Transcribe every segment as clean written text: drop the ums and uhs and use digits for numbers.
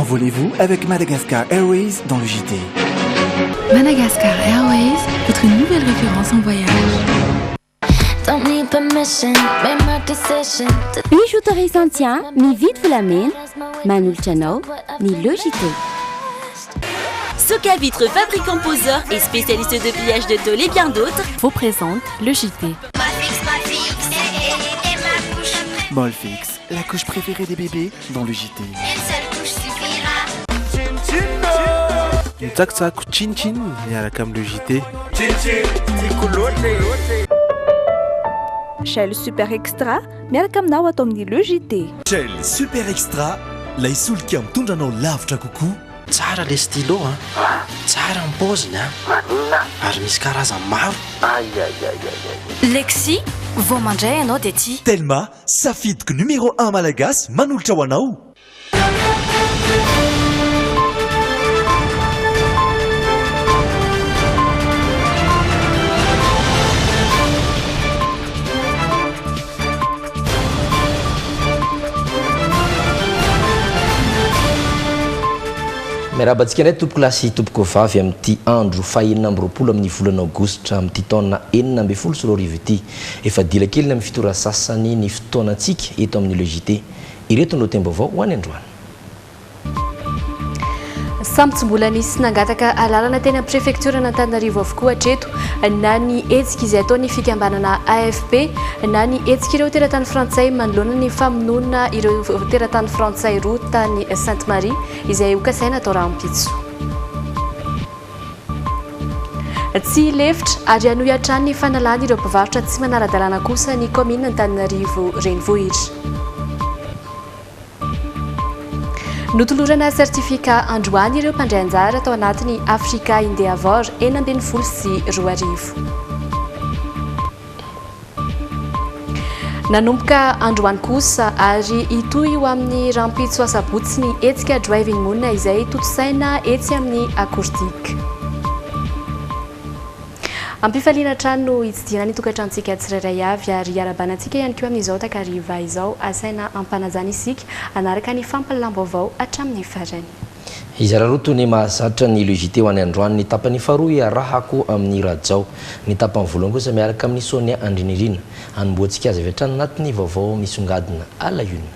Envolez-vous avec Madagascar Airways dans le JT. Madagascar Airways, votre nouvelle référence en voyage. Bijouterie Santia, mividy volamena, manolotra anao ny Le JT. Soca Vitre, fabricant poseur et spécialiste de pliage de tôle et bien d'autres, vous présente le JT. Molfix, la couche préférée des bébés dans le JT. Mitsakitsako tsin-tsin miaraka amin'ny Le JT. Shell Super Extra miaraka aminao ato amin'ny Le JT. Shell Super Extra, ilay solika mitondra anao lavitra kokoa. Tsara le stylo a! Tsara ny paoziny a! Maninona? Ary misy karazany maro. Aiaiaiaiai. Lexy, vao mandray ianao dia tia. Telma, safidiko numéro un malagasy manolotra ho anao. Miarahaba antsika indray tompoko lahy sy tompoko vavy amin'ity andro faha 26 amin'ny volana aogositra amin'ity taona 2016 ity. Efa dila kely ny amin'ny 7 ora sasany ny fotoanantsika eto amin'ny Le JT. Ireto no lohatenim-baovao ho any androany. Samy tsy mbola nisy nangataka alalana teny amin'ny prefektioran'Antananarivo avokoa hatreto na ny hetsika izay ataon'ny fikambanana AFP na ny hetsik'ireo teratany frantsay manoloana ny famonoana ireo teratany frantsay roa tany Sainte Marie izay hokasaina atao rahampitso. Tsy hilefitra ary hanohy hatrany ny fanalana ireo mpivarotra tsy manara-dalàna kosa ny kaominina Antananarivo Renivohitra. Notolorana certificat androany ireo mpandray anjara tao anatin'ny Africa Endeavour 2016. Nanomboka androany kosa ary hitohy ho amin'ny rahampitso asabotsy ny hetsika Driving Moon izay tontosaina etsy amin'ny Akourdika. Am-pifaliana hatrany no hitsidihana ny tokantranontsika tsirairay avy ary hiarahabana antsika ihany koa amin'izao takariva izao. Asaina am-panajana isika hanaraka ny fampahalalam-baovao hatramin'ny farany. Hizara roa toy ny mahazatra ny Le JT ho any androany. Ny tapany faharoa iarahako amin'i Rajao. Ny tapany voalohany kosa miaraka amin'i Sonia Andrinirina. Hanombohantsika azy avy hatrany anatin'ny vaovao misongadina à la une.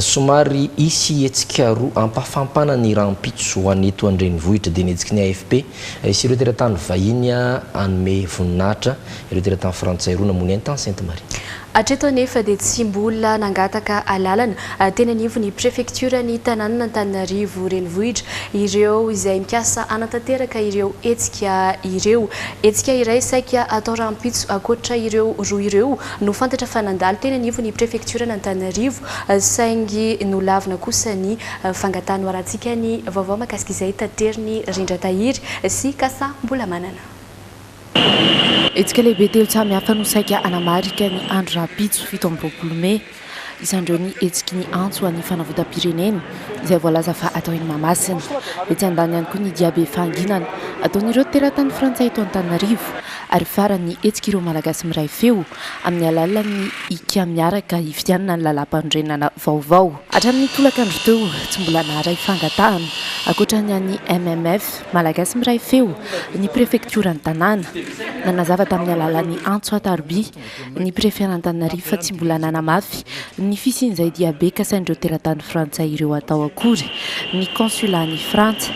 Somary hisy hetsika roa hampafampana ny rahampitso ho an'ny eto an-drenivohitra dia ny hetsiky ny AFP sy ireo teratany vahiny hanome voninahitra ireo teratany frantsay roa namono ainy tany Sainte Marie. Hatreto anefa dia tsy mbola nangataka alalana teny anivon'ny prefektioran'ny tanànan'Antananarivo renivohitra ireo izay mikasa hanatanteraka ireo hetsika ireo. Hetsika iray saika hatao rahampitso ankoatra ireo roa ireo no fantatra fa nandalo teny anivon'ny prefektioran'Antananarivo saingy nolavina kosa ny fangatahany ho arahantsika ny vaovao mahakasika izay taterin'i Rindra Tahiry sy Kasa Mbolamanana. Hetsika lehibe telo samy hafa no saika hanamarika ny andro rahampitso 27 mey. Isan'ireo ny hetsiky ny antso ho an'ny fanavotam-pirenena izay voalaza fa atao eny Mahamasina. Etsy andaniny ihany koa ny diabe fahanginana ataon'ireo teratany frantsay eto Antananarivo ary farany ny hetsik'ireo Malagasy miray feo amin'ny alalan'ny Ika miaraka hifidianana ny lalàmpanorenana vaovao. Hatramin'ny tolakandro teo, tsy mbola naharay fangatahana ankoatra ny an'ny MMF, Malagasy miray feo, ny prefektioran'ny tanàna. Nanazava tamin'ny alalan'ny antso an-taroby ny prefet-n'Antananarivo fa tsy mbola nanamafy ny fisian'izay diabe kasain'ireo teratany frantsay ireo atao akory ny consulat-n'i Frantsa.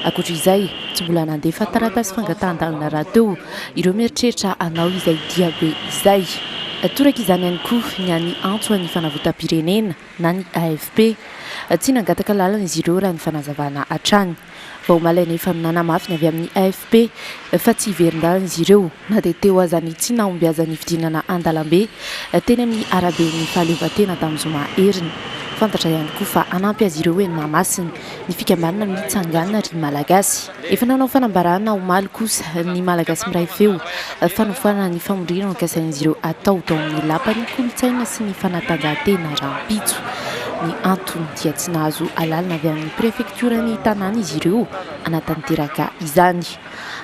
Ankoatra izay, tsy mbola nandefa taratasy fangatahan-dalana rahateo ireo mieritreritra hanao izay diabe izay. Toraka izany ihany koa ny an'ny antso an'ny fanavotam-pirenena na ny AFP. Tsy nangataka lalana izy ireo raha ny fanazavana hatrany. Vao omaly anefa no nanamafy ny avy amin'ny AFP fa tsy hiverin-dalana izy ireo na dia teo aza ny tsy nahombiazan'ny fidinana an-dalambe teny amin'ny araben'ny fahaleovantena tamin'ny zoma heriny. Fantatra ihany koa fa hanampy azy ireo eny Mahamasina ny fikambanana Mitsangana ry Malagasy. Efa nanao fanambarana omaly kosa ny Malagasy Miray Feo fa nofoanana ny famoriana nokasain'izy ireo hatao tao amin'ny Lapan'ny kolontsaina sy ny fanatanjahantena rahampitso. Ny antony dia tsy nahazo alalana avy amin'ny prefektioran'ny tanàna izy ireo hanatanteraka izany.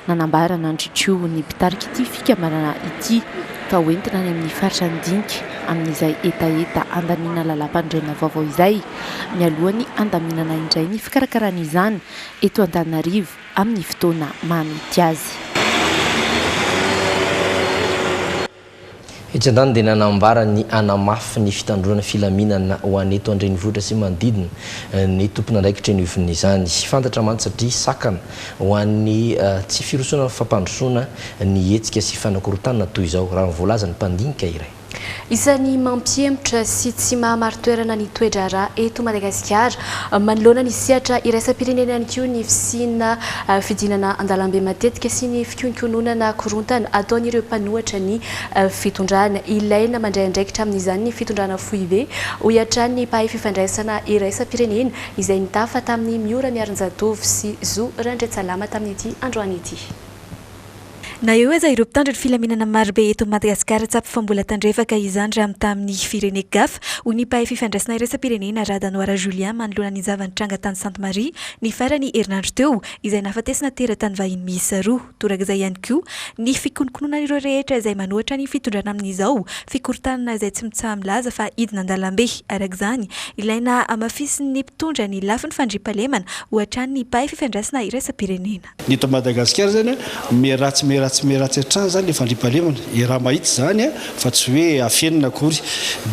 Nanambara nandritra io ny mpitarika ity fikambanana ity fa hoentina any amin'ny faritra ny dinika amin'izay hetaheta handaniana lalàmpanorenana vaovao izay mialohan'ny handaminana indray ny fikarakarana izany eto Antananarivo amin'ny fotoana mahamety azy. Etsy andaniny dia nanambara ny hanamafy ny fitandroana filaminana ho an'ny eto an-drenivohitra sy manodidina ny tompon'andraikitra eny ivon'izany. Fantatra mantsy satria sakana ho an'ny tsy firosoana amin'ny fampandrosoana ny hetsika sy fanakorontanana toy izao, raha ny voalazan'ny mpandinika iray. Isan'ny mampihemotra sy tsy maha-marin-toerana ny toe-draharaha eto Madagasikara manoloana ny sehatra iraisam-pirenena ihany koa ny fisiana fidinana an-dalambe matetika sy ny fikonkononana korontana ataon'ireo mpanohatra ny fitondrana. Ilaina mandray andraikitra amin'izany ny fitondrana foibe, hoy hatrany ny mpahay fifandraisana iraisam-pirenena izay nitafa tamin'i Miora Miarinjatovo sy Zo Randriantsalama tamin'ity androany ity. Na eo aza ireo mpitandro ny filaminana marobe eto Madagasikara tsapa fa mbola tandrefaka izany raha mitaha amin'ny firenen-kafa, hoy ny mpahay fifandraisana iraisam-pirenena Radanoara Julien manoloana ny zava-nitranga tany Sainte Marie ny faran'ny herinandro teo izay nahafatesana teratany vahiny miisa roa. Torak'izay ihany koa ny fikonokononan'ireo rehetra izay manohatra ny fitondrana amin'izao fikorontanana izay tsy mitsaha-milaza fa hidina an-dalambe. Araka izany, ilaina hamafisin'ny mpitondra ny lafiny fandriampahalemana, hoy hatrany ny mpahay fifandraisana iraisam-pirenena. Ny eto Madagasikara izany miharatsy miharatsy miharatsy hatrany izany ilay fandriampahalemana. Iaraha-mahita izany fa tsy hoe afenina akory.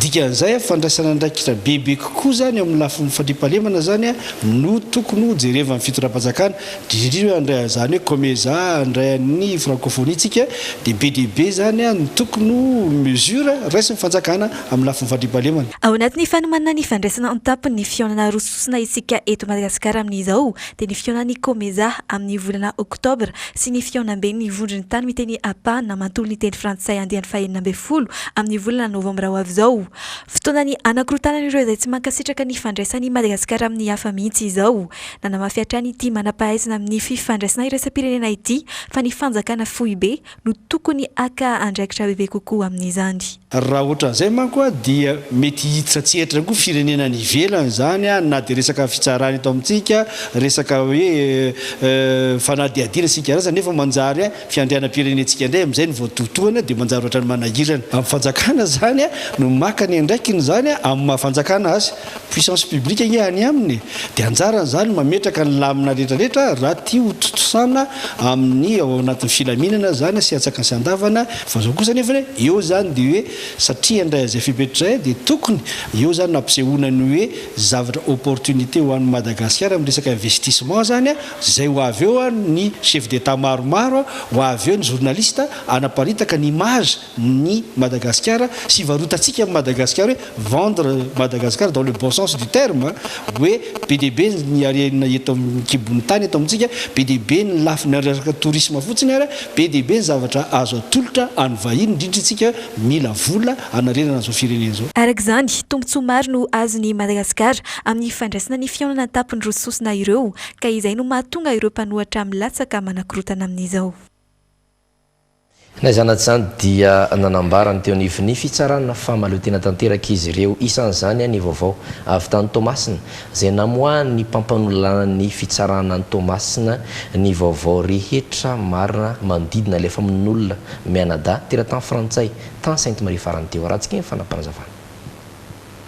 Dikan'izay fandraisana andraikitra bebe kokoa izany eo amin'ny lafiny fandriampahalemana izany no tokony ho jerevan'ny fitondram-panjakana. Indrindra indrindra hoe handray an'izany hoe Comesa, handray an'ny Francophonie isika dia be dia be izany ny tokony ho mesure raisin'ny fanjakana amin'ny lafiny fandriampahalemana. Ao anatin'ny fanomanana ny fandraisana an-tampony ny fihaonana roa sosona isika eto Madagasikara amin'izao dia ny fihaonan'ny Comesa amin'ny volana oktobra sy ny fihaonamben'ny vondron'ny tany miteny Apa na manontolo ny teny frantsay andiany faha-16 amin'ny volana novambra ho avy izao. Fotoanan'ny hanakorontanan'ireo izay tsy mankasitraka ny fandraisan'i Madagasikara amin'ny hafa mihitsy izao. Nanamafy hatrany ity manam-pahaizana amin'ny fifandraisana iraisam-pirenena ity fa ny fanjakana foibe no tokony haka andraikitra bebe kokoa amin'izany. Raha ohatran'izay manko dia mety hiditra tsy hetra koa firenena any ivelany izany na dia resaka fitsarana eto amintsika, resaka hoe fanadihadiana sy ny karazany nefa manjary fiandrianam-pirenentsika indray amin'izay no voatohitohana dia manjary ohatran'ny manahirana. Amin'ny fanjakana izany no maka ny andraikiny izany amin'ny maha fanjakana azy. Puissance publique ange any aminy e! Dia anjarany izany mametraka ny lamina rehetra rehetra raha tia ho tontosana amin'ny ao anatin'ny filaminana izany sy antsakany sy andavana, fa izao kosa anefa eo izany dia hoe satria handray an'izay fepetra izay dia tokony eo izany no hampisehoana ny hoe zavatra opportunité ho an'i Madagasikara amin'ny resaka investissement izany izay ho avy eo ny chef d'Etat maromaro ho avy eo ny journaliste hanaparitaka ny image ny Madagasikara sy hivarotantsika an'i Madagasikara hoe vendre Madagascar dans le bon sens du terme hoe be dia be ny harena eto amin'ny kibon'ny tany eto amintsika, be dia be ny lafiny resaka tourisme fotsiny ary, be dia be ny zavatra azo atolotra any vahiny indrindra isika mila vola hanarenana an'izao firenena izao. Araka izany, tombontsoa maro no azon'i Madagasikara amin'ny fandraisana ny fihaonana an-tampony roa sosona ireo ka izay no mahatonga ireo mpanohatra milatsaka manakorotana amin'izao. Na izany na tsy izany dia nanambara ny teo anivon'ny fitsarana fa mahaleo tena tanteraka izy ireo. Isan'izany ny vaovao avy tany Toamasina izay namoahan'ny mpampanoa lalànan'ny fitsarana any Toamasina ny vaovao rehetra marina manodidina ilay famonoan'olona mianadahy teratany frantsay tany Sainte Marie farany teo. Arahantsika ny fanapanazavana.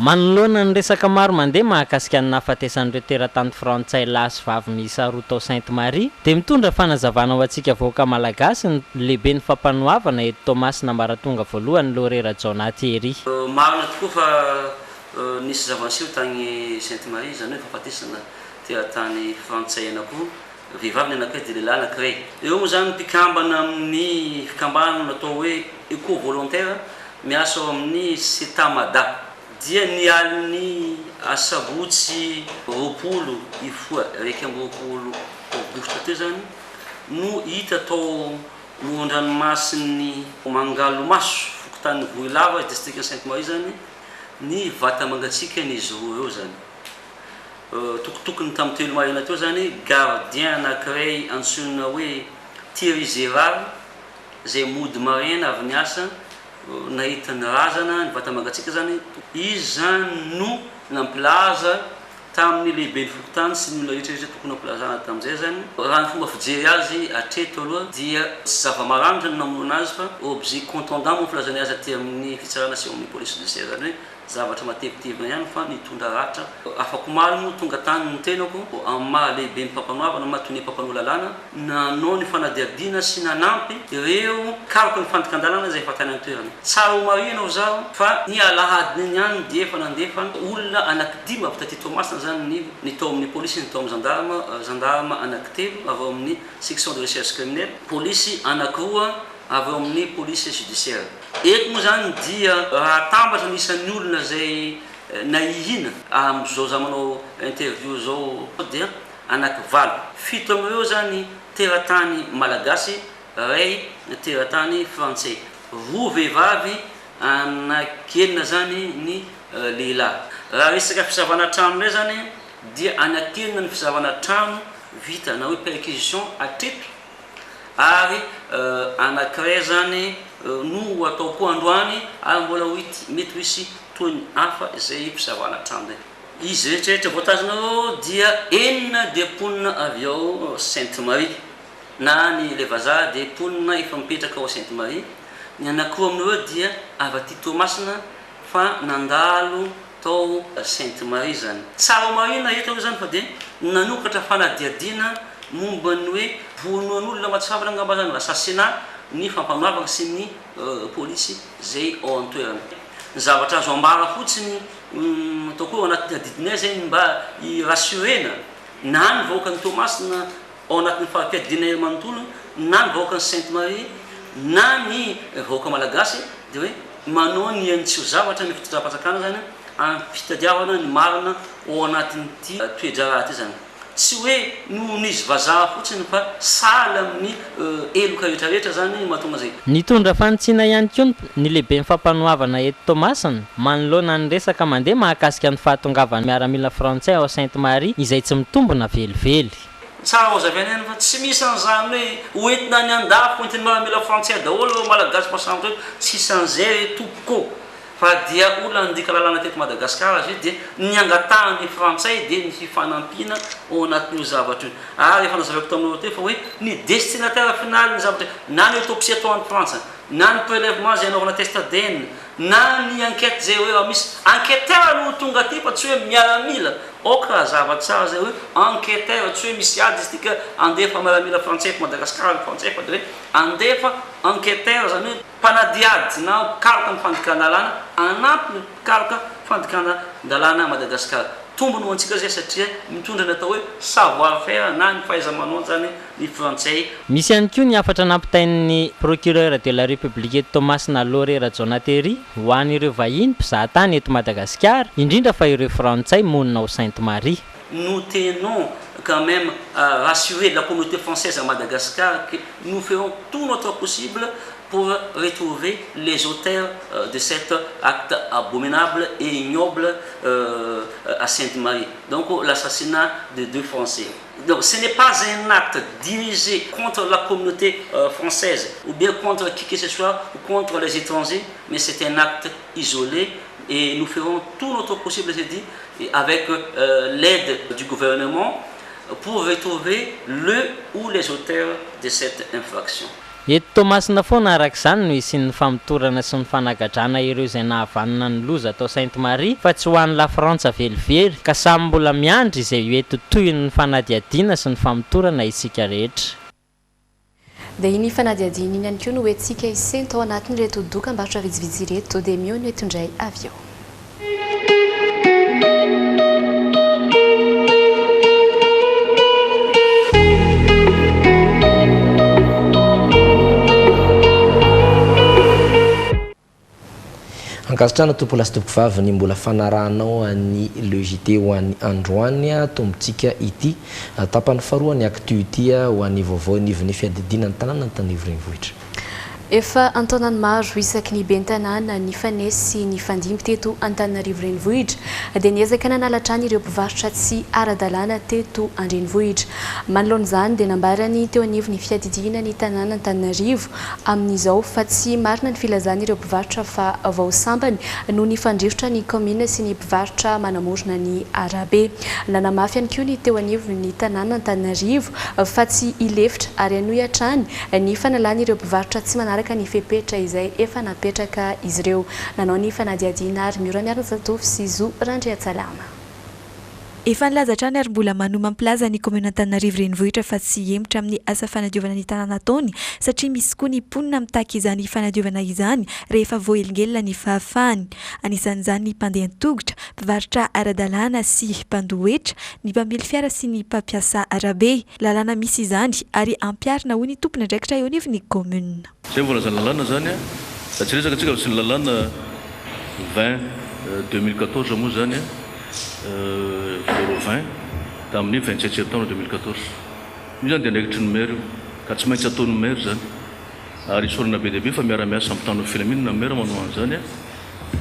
Manoloana ny resaka maro mandeha mahakasika ny nahafatesan'ireo teratany frantsay lahy sy vavy miisa roa tao Sainte Marie dia mitondra fanazavana ho antsika vahoaka malagasy ny lehiben'ny fampanoavana eto Toamasina ambaratonga voalohany Lauré Rajaonah Thierry. Marina tokoa fa nisy zava-niseho tagny Sainte Marie, izany hoe fahafatesana teratany frantsay anakiroa, vehivavy ny anakiray dia lehilahy anakiray. Ireo moa izany mpikambana amin'ny fikambanana natao hoe Eco Volontaire miasa ao amin'ny Cetamada. Dia ny alin'ny asabotsy 20 hifoha 21 aogositra teo izany no hita tao moron-dranomasin'ny Mangalomaso, fokontanin'i Vohilava, distrikan'i Sainte Marie izany ny vata-mangatsiakan'izy roa ireo izany. Tokotokony tamin'ny telo maraina teo izany, gardien anankiray antsoina hoe Thierry Gérard izay mody maraina avy niasa nahita ny razana, ny vata-mangatsiaka izany, izy izany no Nampilaza tamin'ny lehiben'ny fokontany sy ny olona rehetra rehetra tokony hampilazana tamin'izay izany. Raha ny fomba fijery azy hatreto aloha dia tsy zava-maranitra no namonoana azy fa objet contondant moa ny filazany azy aty amin'ny fitsarana sy ao amin'ny police judiciaire izany hoe zavatra matevitevina ihany fa nitondra ratra. Afak'omaly moa tonga tany ny tenako amin'ny maha lehiben'ny mpampanoavana, maha tonia mpampanoa lalàna, nanao ny fanadihadiana sy nanampy ireo mpikaroka ny fandikan-dalàna izay efa tany an-toerana. Tsara ho marihina ho zaho fa ny alahadin'iny ihany dia efa nandefa olona anankidimy avy taty Toamasina izany ny ny tao amin'ny polisy ny tao amin'ny zandarma, zandarma anankitelo avy ao amin'ny section de recherche criminelle, polisy anankiroa avy ao amin'ny police judiciaire. Eto moa izany dia raha atambatra ny isan'ny olona izay nahihina amin'izao za manao interview izao dia anakivalo. Fito amin'ireo izany teratany malagasy, iray teratany frantsay. Roa vehivavy, anakienina izany ny lehilahy. Raha resaka fisavana trano indray izany dia anakienina ny fisavana trano vita na hoe perquisition hatreto ary anakiray izany no ho atao koa androany ary mbola ho mety ho hisy tohiny hafa izay fisavana trano izay. Izy rehetra rehetra voatazona ireo dia enina dia mponina avy ao Sainte Marie. Na ny le vazaha dia mponina efa mipetraka ao Sainte Marie. Ny anankiroa amin'ireo dia avy aty Toamasina fa nandalo tao Sainte Marie izany. Tsara ho marihina eto aloha izany fa dia nanokatra fanadihadiana momba ny hoe vonoan'olona mahatsiravina angamba izany, assassinat, ny fampanoavana sy ny polisy izay ao an-toerana. Ny zavatra azo ambara fotsiny Ataoko hoe ao anatin'ny adidinay izay ny mba hi-rassurer-na na ny vahoakan'i Toamasina ao anatin'ny fari-piadiana iray manontolo na ny vahoakan'i Sainte Marie na ny vahoaka malagasy dia hoe manao ny ainy tsy ho zavatra ny fitondram-panjakana izany amin'ny fitadiavana ny marina ao anatin'ity toe-draharaha ity izany. Tsy hoe noho izy vazaha fotsiny fa sahala amin'ny heloka rehetra rehetra zany mahatonga zay. Nitondra fanitsiana ihany koa ny lehiben'ny fampanoavana eto Toamasina manoloana ny resaka mandeha mahakasika ny fahatongavan'ny miaramila frantsay ao Sainte Marie izay tsy mitombina velively. Tsara hozavaina ihany fa tsy misy an'izany hoe hoentina any andafy hoentin'ny miaramila frantsay daholo ireo malagasy mpasambotra ireo, tsisy an'izay re tompoko. Fa dia olona nandika lalàna teto Madagasikara izy io dia ny angatahan'ny frantsay dia ny fifanampiana ao anatin'io zavatra io. Ary efa nazavaiko taminareo teo fa hoe ny destinataire final ny zavatra na ny autopsie atao any Frantsa, na ny prelèvement izay anaovana test ADN, na ny enquête izay hoe raha misy enquêteur no ho tonga aty fa tsy hoe miaramila. Aoka hazava tsara izay hoe enquêteur tsy hoe misy ady izy ity ka andefa miaramila frantsay eto Madagasikara ny frantsay fa dia hoe andefa enquêteur izany hoe Mpanadihady na mpikaroka ny fandikan-dalàna hanampy ny mpikaroka fandikan-dalàna Madagasikara. Tombony ho antsika izay satria mitondra ny atao hoe savoir faire na ny fahaiza-manao izany ny frantsay. Misy ihany koa ny hafatra nampitain'ny Procureur de la République eto Toamasina Laure Rajaonatery ho an'ireo vahiny mpizahatany eto Madagasikara, indrindra fa ireo frantsay monina ao Sainte Marie. Nous tenons quand même à rassurer la communauté française à Madagascar que nous ferons tout notre possible pour retrouver les auteurs de cet acte abominable et ignoble à Sainte-Marie. Donc l'assassinat de deux Français. Donc ce n'est pas un acte dirigé contre la communauté française ou bien contre qui que ce soit ou contre les étrangers, mais c'est un acte isolé et nous ferons tout notre possible, j'ai dit, avec l'aide du gouvernement pour retrouver le ou les auteurs de cette infraction. Eto Toamasina foana araka izany no hisian'ny famotorana sy ny fanagadrana ireo izay nahavanona ny loza tao Sainte Marie fa tsy ho any Lafrantsa velively ka samy mbola miandry izay ho eto tohin'ny fanadihadiana sy ny famotorana isika rehetra. Dia iny fanadihadiana iny ihany koa no hoentintsika hisento ao anatin'ireto dokambarotra vitsivitsy ireto. Dia mihaona eto indray avy eo. Ankasitrahana tompolahy sy tompokovavy ny mbola fanarahanao ny Le JT ho an'ny androany. Tombontsika ity tapany faharoa ny actu ity ho an'ny vaovao anivon'ny fiadidiana ny tanàna Antananarivo Renivohitra. Efa an-taonany maro isaky ny ben'ny tanàna nifanesy sy nifandimby teto Antananarivo Renivohitra dia niezaka nanala hatrany ireo mpivarotra tsy ara-dalàna teto an-drenivohitra. Manoloana izany dia nambarany teo anivon'ny fiadidiana ny tanàna Antananarivo amin'izao fa tsy marina ny filazan'ireo mpivarotra fa vao sambany no nifandrirotra ny kaominina sy ny mpivarotra manamorona ny arabe. Nanamafy ihany koa ny teo anivon'ny tanàna Antananarivo fa tsy hilefitra ary hanohy hatrany ny fanalana ireo mpivarotra tsy manaraka ny fepetra izay efa napetraka izy ireo. Nanao ny fanadihadiana ary Miora Miarinjatovo sy Zo Randriantsalama. Efa nilaza hatrany ary mbola manohy mampilaza ny kaominina Antananarivo Renivohitra fa tsy hihemotra amin'ny asa fanadiovana ny tanàna ataony satria misy koa ny mponina mitaky izany fanadiovana izany rehefa voahelingelina ny fahafahany. Anisan'izany ny mpandeha an-tongotra, mpivarotra ara-dalàna sy mpandoa hetra, ny mpamily fiara sy ny mpampiasa arabe. Lalàna misy izany ary ampiharina hoy ny tompon'andraikitra eo anivon'ny kaominina. Izay voalazan'ny lalàna izany an, raha tsy resaka tsika fa tsy ny lalàna 20 2014 moa izany an, zéro 20 tamin'ny 27 septembre 2014. Io izany dia andraikitry ny maire io, ka tsy maintsy ataon'ny maire izany. Ary isaorana be dia be fa miara-miasa amin'ny mpitandro ny filaminana ny maire manao an'izany an,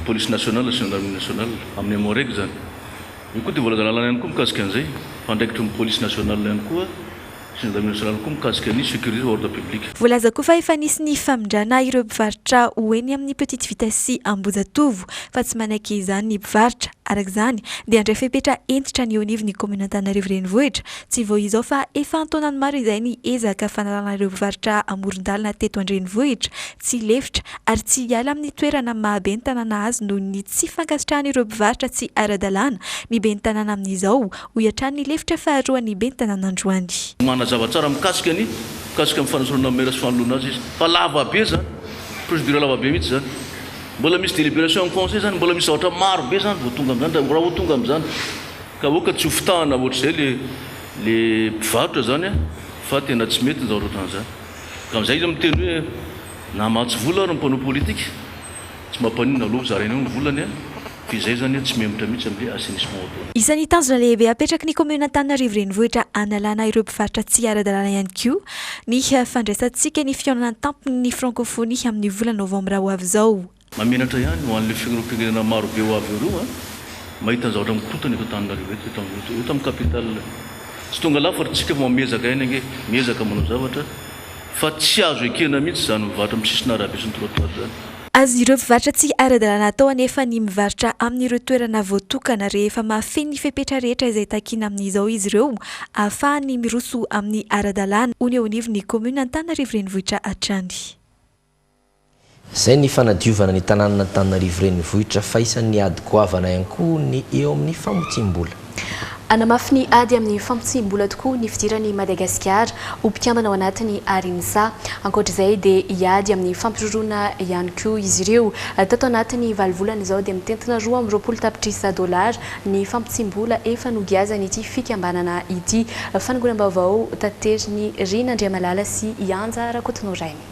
police nationale sy gendarmerie nationale, amin'ny Emmo-Reg izany. Io koa dia voalaza lalàna ihany koa mikasika an'izay, fa andraikitry ny police nationale ihany koa sy ny gendarmerie nationale koa mikasika ny sécurité ordre public. Voalaza koa fa efa nisy ny famindrana ireo mpivarotra ho eny amin'ny Petite Vitesse sy Ambohijatovo fa tsy manaiky izany ny mpivarotra. Araka izany dia handray fepetra hentitra ny eo anivon'ny kaominina Antananarivo Renivohitra. Tsy vao izao fa efa an-taonany maro izay ny ezaka fanalana ireo mpivarotra amoron-dalana teto an-drenivohitra. Tsy hilefitra ary tsy hiala amin'ny toerana maha ben'ny tanàna azy noho ny tsy fankasitrahan'ireo mpivarotra tsy ara-dalàna ny ben'ny tanàna amin'izao, hoy hatrany ny lefitra faharoan'ny ben'ny tanàna androany. Manazava tsara mikasika ny mikasika ny fanosorana ny maire sy fanoloana azy izy fa lava be zany, procédure lava be mihitsy zany. Mbola misy délibération en conseil zany, mbola misy zavatra maro be zany vao tonga amin'izany raha ho tonga amin'izany. Ka aoka tsy ho fitahana ohatr'izay le le mpivarotra zany fa tena tsy mety ny zavatra ohatran'izany. Ka amin'izay izy miteny hoe namatsy vola ary ny mpanao politika, tsy mampaninona aleo zaraina eo ny volany an, fa izay zany tsy mihemotra mihitsy amin'ilay assainissement ataony. Isan'ny tanjona lehibe apetraky ny kaominina Antananarivo Renivohitra hanalana ireo mpivarotra tsy ara-dalàna ihany koa ny fandraisantsika ny fihaonana an-tampon'ny frankofonia amin'ny volana novambra ho avy izao. Mahamenatra ihany ho an'ilay filoham-pirenena maro be ho avy eo ireo an, mahita ny zavatra mikorontana eto Antananarivo eto, eto eto eto amin'ny capitale. Tsy tonga lafatra tsika fa miezaka ihany ange, miezaka manao zavatra fa tsy azo ekena mihitsy izany mivarotra amin'ny sisin'arabe sy ny trottoir izany. Azon'ireo mpivarotra tsy ara-dalàna atao anefa ny mivarotra amin'ireo toerana voatokana rehefa mahafeno ny fepetra rehetra izay takiana amin'izao izy ireo ahafahany miroso amin'ny ara-dalàna, hoy ny eo anivon'ny kaominina Antananarivo Renivohitra hatrany. Izay ny fanadiovana ny tanànan'Antananarivo Renivohitra fa isan'ny ady goavana ihany koa ny eo amin'ny famotsiam-bola. Hanamafy ny ady amin'ny famotsiam-bola tokoa ny fidiran'i Madagasikara ho mpikambana ao anatin'ny Arinsa. Ankoatra izay dia hiady amin'ny fampiroroana ihany koa izy ireo. Tato anatin'ny valo volana izao dia mitentina 22 tapitrisa dolara ny famotsiam-bola efa nogiazan'ity fikambanana ity. Fanangonam-baovao taterin'i Rina Andriamalala sy i Anja Rakotonorainy.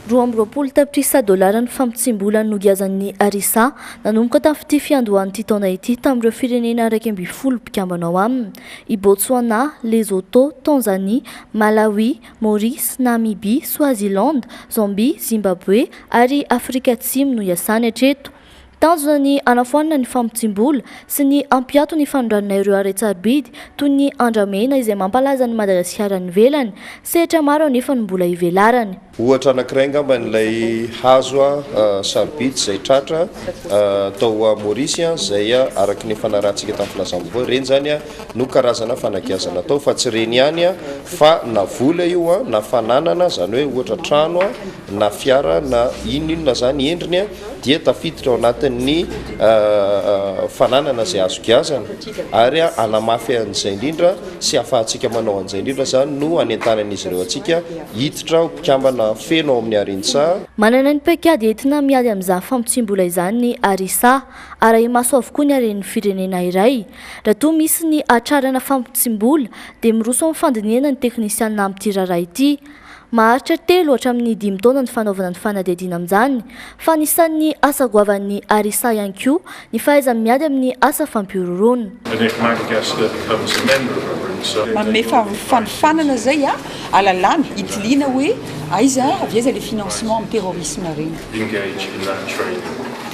22 tapitrisa dolara ny famotsiam-bola nogiazan'ny Arisa nanomboka tamin'ity fiandohan'ity taona ity tamin'ireo firenena 11 mpikambana ao aminy, i Botswana, Lesotho, Tanzania, Malawi, Maurice, Namibia, Swaziland, Zambia, Zimbabwe ary Afrika Atsimo no iasany hatreto. Tanjona ny hanafoanana ny famotsiam-bola sy ny hampiato ny fanondranana ireo haren-tsarobidy toy ny andramena izay mampalaza an'i Madagasikara any ivelany. Sehatra maro anefa no mbola ivelarany. Ohatra anankiray angamba ilay hazo sarobidy izay tratra tao Maurice izay araka ny efa narahantsika tamin'ny filazam-baovao, ireny izany no karazana fanagiazana atao fa tsy ireny ihany fa na vola io na fananana izany hoe ohatra trano na fiara na inona inona izany endriny dia tafiditra ao anatin'ny fananana izay azo giazana ary hanamafy an'izay indrindra sy hahafahantsika manao an'izay indrindra izany no hanentanan'izy ireo antsika hiditra ho mpikambana feno ao amin'ny Arinsa. Manana ny paikady entina miady amin'izany famotsiam-bola izany ny Arisa. Arahi-maso avokoa ny haren'ny firenena iray. Raha toa misy ny hatrarana famotsiam-bola dia miroso amin'ny fandinihana ny teknisianina amin'ity raharaha ity. Maharitra telo hatramin'ny dimy taona ny fanaovana ny fanadihadiana amin'izany, fa anisan'ny asa goavan'ny Arisa ihany koa ny fahaizany miady amin'ny asa fampihorohoroana. Manome fanofanana izay ahalalana, hitiliana hoe aiza avy aiza ilay financement amin'ny terrorisme ireny.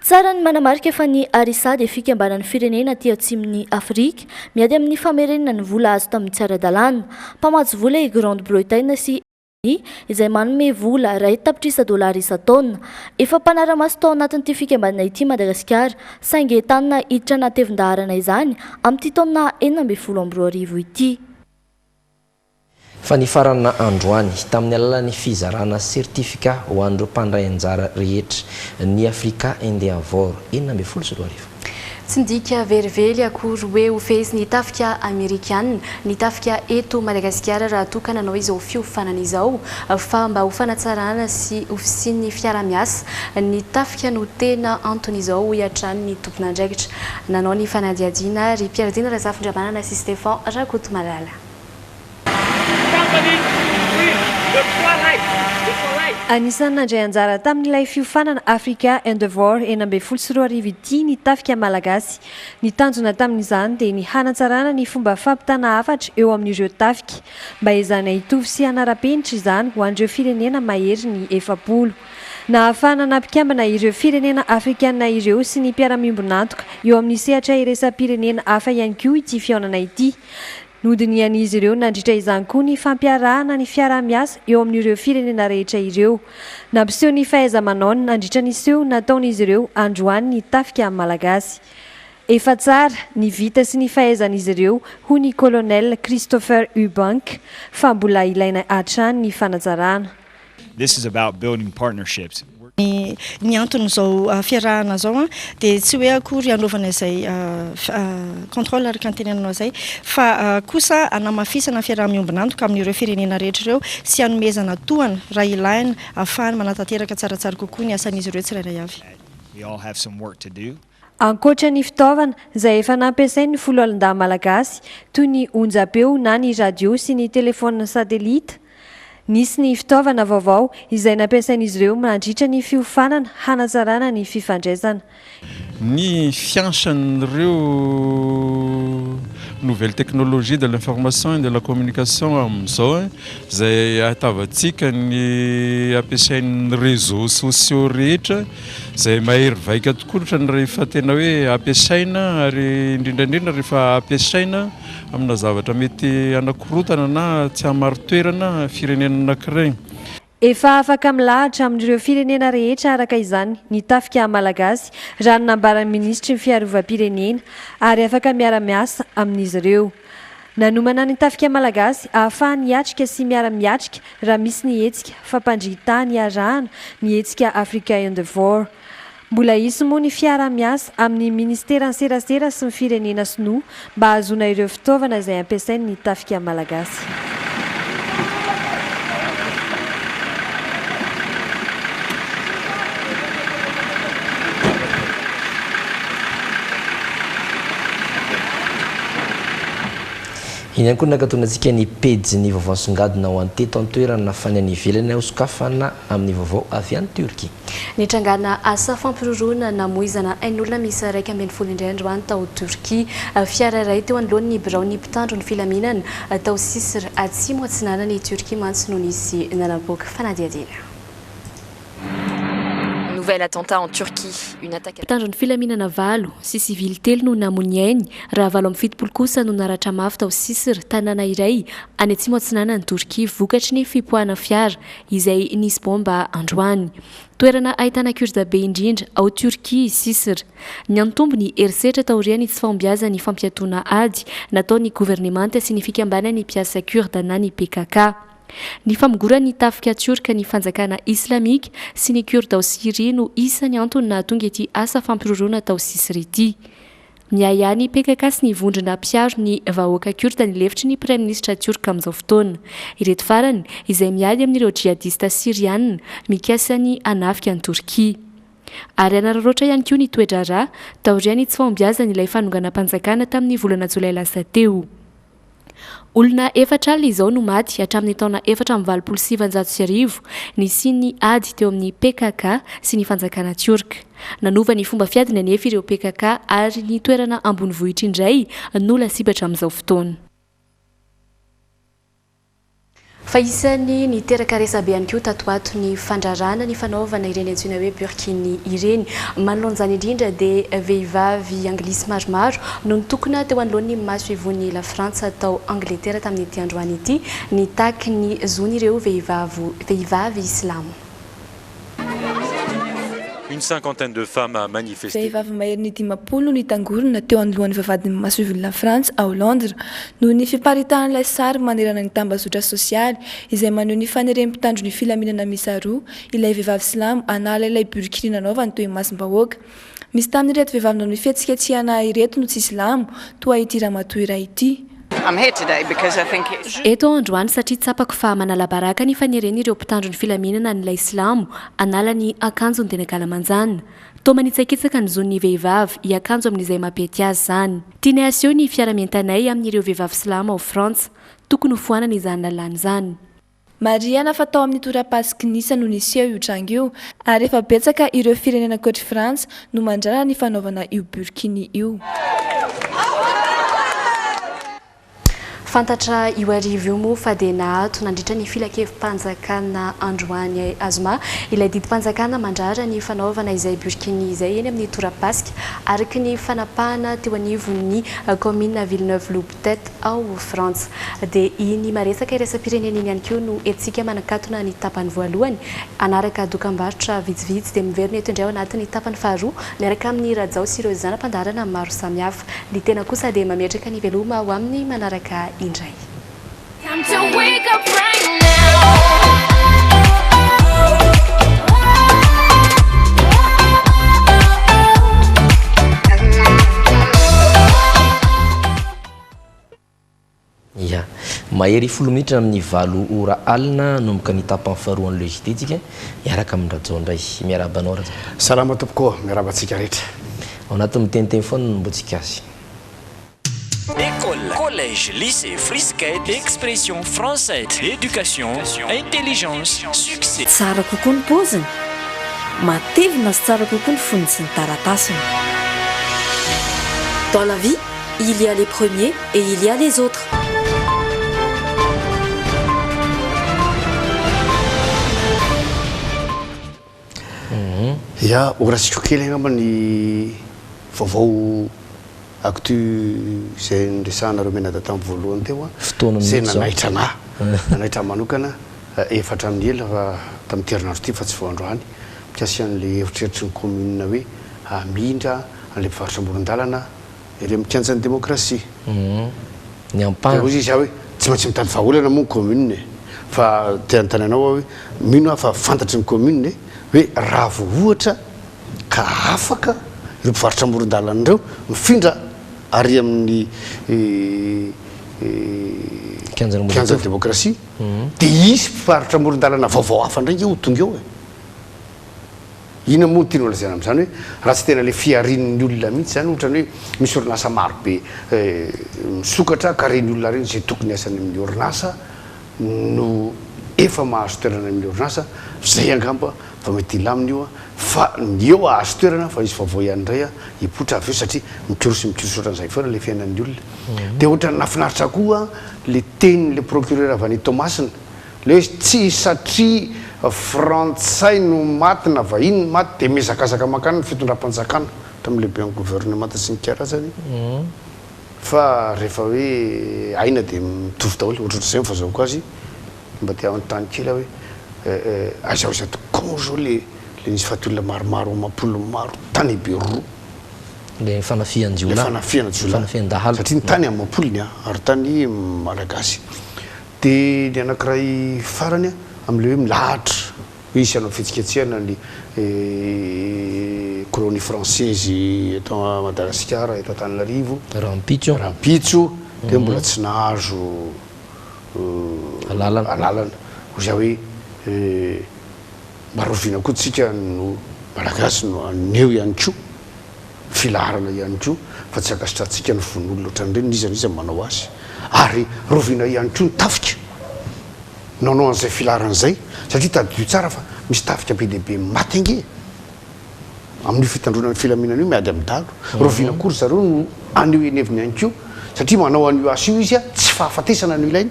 Tsara ny manamarika fa ny Arisa dia fikambanan'ny firenena aty atsimon'i Afrika miady amin'ny famerenana ny vola azo tamin'ny tsy ara-dalàna. Mpamatsy vola i Grande-Bretagne sy Etazonia izay manome vola iray tapitrisa dolara isan-taona. Efa mpanara-maso tao anatin'ity fikambanana ity Madagasikara, saingy entanina hiditra anatevin-daharana izany amin'ity taona 2016 ity. Fa nifarana androany, tamin'ny alalan'ny fizarana certificat ho an'ireo mpandray anjara rehetra, ny Africa Endeavour 2016. Tsy midika velively akory hoe ho fehezin'ny tafika amerikana ny tafika eto Madagasikara raha toa ka nanao izao fiofanana izao fa mba ho fanatsarana sy ho fisian'ny fiaraha-miasa ny tafika no tena anton'izao hoy hatrany ny tompon'andraikitra nanao ny fanadihadiana ry Pierre Dina Razafindramanana sy Stéphan Rakotomalala. Anisan'ny nandray anjara tamin'ilay fiofanana Africa Endeavour 2016 ity ny tafika malagasy. Ny tanjona tamin'izany dia ny hanatsarana ny fomba fampitana hafatra eo amin'ireo tafika. Mba ezahina hitovy sy hanara-penitra izany ho an'ireo firenena mahery ny 40. Nahafahana nampikambana ireo firenena afrikanina ireo sy ny mpiara-miombon'antoka eo amin'ny sehatra iraisam-pirenena hafa ihany koa ity fihaonana ity. Nodinihan'izy ireo nandritra izany koa ny fampiarahana ny fiaraha-miasa eo amin'ireo firenena rehetra ireo. Nampiseho ny fahaiza-manaony nandritra ny seho nataon'izy ireo androany ny tafika malagasy. Efa tsara ny vita sy ny fahaizan'izy ireo hoy ny Colonel Christopher Eubank fa mbola ilaina hatrany ny fanatsarana. This is about building partnerships. Ny ny anton'izao fiarahana izao dia tsy hoe akory hanaovana izay contrôle araka ny tenenanao izay fa kosa hanamafisana ny fiaraha-miombon'antoka amin'ireo firenena rehetra ireo sy hanomezana tohana raha ilaina ahafahany manatanteraka tsaratsara kokoa ny asan'izy ireo tsirairay avy. We all have some work to do. Ankoatra ny fitaovana izay efa nampiasain'ny foloalindahy malagasy toy ny onjam-peo na ny radio sy ny telefaonina satelita, nisy ny fitaovana vaovao izay nampiasain'izy ireo nandritra ny fiofanana hanatsarana ny fifandraisana. Ny fiansan'ireo nouvelles technologies de l'information et de la communication amin'izao izay ahitavantsika ny ampiasain'ny réseaux sociaux rehetra, Izay mahery vaika tokoa otrany rehefa tena hoe ampiasaina ary indrindra indrindra rehefa ampiasaina amina zavatra mety hanakorotana na tsy hamarin-toerana firenena anankiray. Efa afaka milahatra amin'ireo firenena rehetra araka izany ny tafika malagasy raha ny nambaran'ny minisitry ny fiarovam-pirenena ary afaka miara-miasa amin'izy ireo. Nanomana ny tafika malagasy ahafahany hiatrika sy miara-miatrika raha misy ny hetsika fampandrian-tany iarahana ny hetsika Africa Endeavour. Mbola hisy moa ny fiaraha-miasa amin'ny ministeran'ny serasera sy ny firenena sinoa mba hahazoana ireo fitaovana izay ampiasain'ny tafika malagasy. Iny ihany koa no nakatonantsika ny pejin'ny vaovao nisongadina ho an'ny teto an-toerana fa ny any ivelany hosokafana amin'ny vaovao avy any Turquie. Nitrangana asa fampiroroana namoizana ain'olona miisa 11 indray androany tao Torkia. Fiara iray teo anoloan'ny biraon'ny mpitandro ny filaminana tao Sisr, atsimo atsinanan'i Turquie mantsy no nisy nanapoaka fanadihadiana. Nouvel attentat en Turquie, une attaque. Mpitandro ny filaminana valo sy sivily telo no namoy ny ainy, raha 78 kosa no naratra mafy tao Sisr, tanàna iray any atsimo atsinanan'i Torkia vokatry ny fipoahana fiara izay nisy baomba androany. Toerana ahitana Kurda be indrindra ao Turquie i Sisr. Niantombo ny herisetra taorian'ny tsy fahombiazan'ny fampiatoana ady nataon'ny governemanta sy ny fikambanan'ny mpiasa Kurda na ny PKK. Ny famongoran'ny tafika tiorka ny fanjakana islamika sy ny Kurda ao Syria no isan'ny antony nahatonga ity asa fampiroroana tao Sisry ity. Miahiahy ny PKK sy ny vondrona mpiaro ny vahoaka Kurda ny lefitry ny praiminisitra tiorka amin'izao fotoana. Ireto farany izay miady amin'ireo jihadista Syriana mikasa ny hanafika an'i Torkia. Ary hanararaotra ihany koa ny toe-draharaha taorian'ny tsy fahombiazan'ilay fanonganam-panjakana tamin'ny volana jolay lasa teo. Olona 40 izao no maty hatramin'ny taona 1984 nisian'ny ady teo amin'ny PKK sy ny fanjakana tiorka. Nanova ny fomba fiadiny anefa ireo PKK ary ny toerana ambonivohitra indray no lasibatra amin'izao fotoana. Fa isan'ny niteraka resabe ihany koa tato ho ato ny fandrarana ny fanaovana ireny antsoina hoe burkini ireny. Manoloana izany indrindra dia vehivavy anglisy maromaro no nitokona teo anoloan'ny masoivohon'i Lafrantsa tao Angletera tamin'ity androany ity nitaky ny zon'ireo vehivavy silamo. Une cinquantaine de femmes a manifesté. Vehivavy maherin'ny 50 no nitangorona teo anoloan'ny vavahadin'ny masoivohon'i Lafrantsa ao Londres noho ny fiparitahan'ilay sary manerana ny tambazotra sosialy izay maneho ny faneren'ny mpitandro ny filaminana miisa roa ilay vehivavy silamo hanala ilay burkini nanaovany teo imasom-bahoaka. Misy tamin'ireto vehivavy nanao fihetsiketsehana ireto no tsy silamo, toa ity ramatoa iray ity. Eto aho androany satria tsapako fa manala baraka ny faneren'ireo mpitandro ny filaminana an'ilay silamo hanala ny akanjony teny ankalamanjana. Toa manitsakitsaka ny zon'ny vehivavy hiakanjo amin'izay mampety azy izany. Tianay aseho ny fiara-mientanay amin'ireo vehivavy silamo ao Frantsa. Tokony hofoanana izany lalàna izany. Marihana fa tao amin'ny torapasiky Nice no niseho io tranga io ary efa betsaka ireo firenena ankoatr'i Frantsa no mandrara ny fanaovana io burkini io. Fantatra io hariva io moa fa dia naato nandritra ny filankevi-panjakana androany azoma ilay didim-panjakana mandrara ny fanaovana izay burkini izay eny amin'ny torapasika araka ny fanapahana teo anivon'ny kaominina Villeneuve-Loubet ao Frantsa. Dia iny maresaka iraisam-pirenena iny ihany koa no entintsika manakatona ny tapany voalohany. Hanaraka dokambarotra vitsivitsy dia miverina eto indray ao anatin'ny tapany faharoa miaraka amin'i Rajao sy ireo zana-pandaharana maro samihafa. Ny tena kosa dia mametraka ny veloma ho amin'ny manaraka indray. Time to wake up right now. Ya. Mahery folo minitra amin'ny valo ora alina hanomboka ny tapany faharoan'ny Le JT tsika hiaraka amin'i Rajao indray. Miarahaba anao Rajao. Salama tompoko ô, miarahaba antsika rehetra. Ao anatin'ny miteniteny foana no mbotsika azy. École, collège, lycée, frisquette, expression français, éducation, intelligence, succès. Tsara kokoa ny paoziny, matevina sy tsara kokoa ny fonony sy ny taratasiny. Dans la vie, il y a les premiers et il y a les autres. Ya, ho raisiko kely angamba ny vaovao actu izay niresahanareo mianadahy tamin'ny voalohany teo an, Fotoana izay mihitsy izao. nanaitra anah, nanaitra ahy manokana efa hatramin'ny ela fa tamin'ity herinandro ity fa tsy vao androany, mikasika an'ilay eritreritry ny commune hoe hamindra an'ilay mpivarotra amoron-dalana Ery amin'ny kianjan'ny demokrasia. Ny ampahany. Dia hoy izy hoe, tsy maintsy mitady vahaolana moa ny commune e. Fa te hanontany anao aho hoe, mino aho fa fantatry ny commune e, hoe raha vao ohatra ka afaka ireo mpivarotra amoron-dalana ireo mifindra ary amin'ny kianjan'ny demokrasia, dia hisy mpivarotra amoron-dalana vaovao hafa indray ange ho tonga eo e. Inona moa no tianao lazaina amin'izany hoe raha tsy tena ilay fiharian'ny olona mihitsy izany ohatra ny hoe misy orinasa maro be misokatra ka ireny olona ireny izay tokony hiasa any amin'ny orinasa no efa mahazo toerana any amin'ny orinasa, izay angamba vao mety hilamina io fa ny eo hahazo toerana fa hisy vaovao ihany indray hipoitra avy eo satria mikorosy mikorosy ohatran'izay foana ilay fiainan'ny olona. Dia ohatran'ny nahafinaritra koa ilay tenin'ilay procureur avy any Toamasina Le hoe tsy satria frantsay no maty na vahiny no maty dia mihazakazaka mankany ny fitondram-panjakana tamin'ny lehiben'ny governemanta sy ny karazany fa rehefa hoe aina dia mitovy daholo ohatrohatr'izay ny fahazahoako azy mba te hanontany kely aho hoe aiza ho aiza tokoa moa zao le le nisy faty olona maromaro amam-polony maro tany Beroroha Le fanafihan-jiolahy le fanafihana jiolahy fanafihan-dahalo satria ny tany amam-polony ary tany malagasy Dia ny anankiray farany amin'ilay hoe milahatra hoe hisy hanao fihetsiketsehana ny colonie française eto Madagasikara, eto Antananarivo. Rahampitso. Rahampitso dia mbola tsy nahazo alalana. Alalana. Hoy za hoe mba rahoviana koa tsika no Malagasy no haneho ihany koa filaharana ihany koa fa tsy ankasitrahantsika ny vono olona ohatran'ireny n'iza n'iza manao azy. Ary rahoviana ihany koa ny tafika no hanao an'izay filaharana izay satria tadidio tsara fa misy tafika be dia be maty ange e! Amin'io fitandroana ny filaminana io miady amin'ny dahalo. Rahoviana koa ry zareo no haneho ny heviny ihany koa satria manao an'io asa io izy tsy fahafatesana no ilainy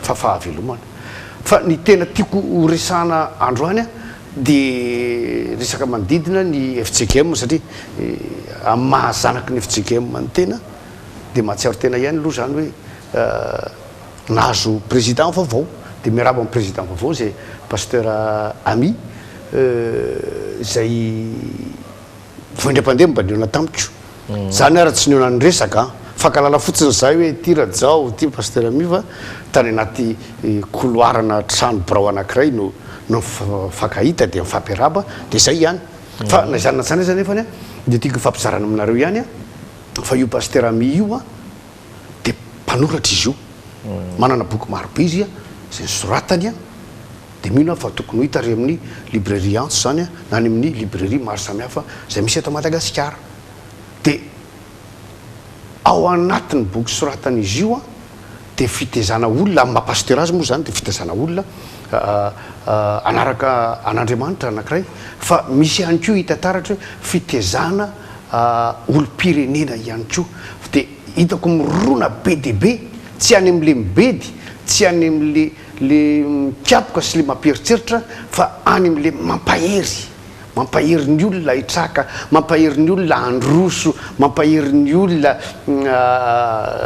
fa fahavelomana. Fa ny tena tiako ho resahana androany dia resaka manodidina ny fjkm satria amin'ny maha zanaky ny fjkm ny tena dia mahatsiaro tena ihany aloha izany hoe nahazo président vaovao dia miarahaba ny président vaovao izay Pasteur Ami izay vao indray-mpandeha mba nihaona tamiko. Zany ara tsy nihaona niresaka an! Fankahalala fotsiny izahay hoe ity Rajao, ity Pasteur Ami fa tany anaty couloir-na trano birao anankiray no nifankahita dia nifampiarahaba dia izay ihany. Fa na izany na izany aza anefany an, dia tiako hifampizarana aminareo ihany an, fa io Pasteur Ami io an, dia mpanoratra izy io. Manana boky marobe izy izay nosoratany an. Dia mino aho fa tokony ho hita ary amin'ny librairie Antso izany na any amin'ny librairie maro samihafa izay misy eto Madagasikara. Dia ao anatin'ny boky soratan'izy io dia fitezana olona, amin'ny maha pasteur azy moa izany dia fitezana olona hanaraka an'Andriamanitra anankiray, fa misy ihany koa hita taratra hoe fitezana olom-pirenena ihany koa. Dia hitako mirona be dia be, tsy any amin'ilay mibedy, tsy any amin'ilay Le mikapoka sy le mampieritreritra fa any amle mampahery, mampahery ny olona hitraka, mampahery ny olona handroso, mampahery ny olona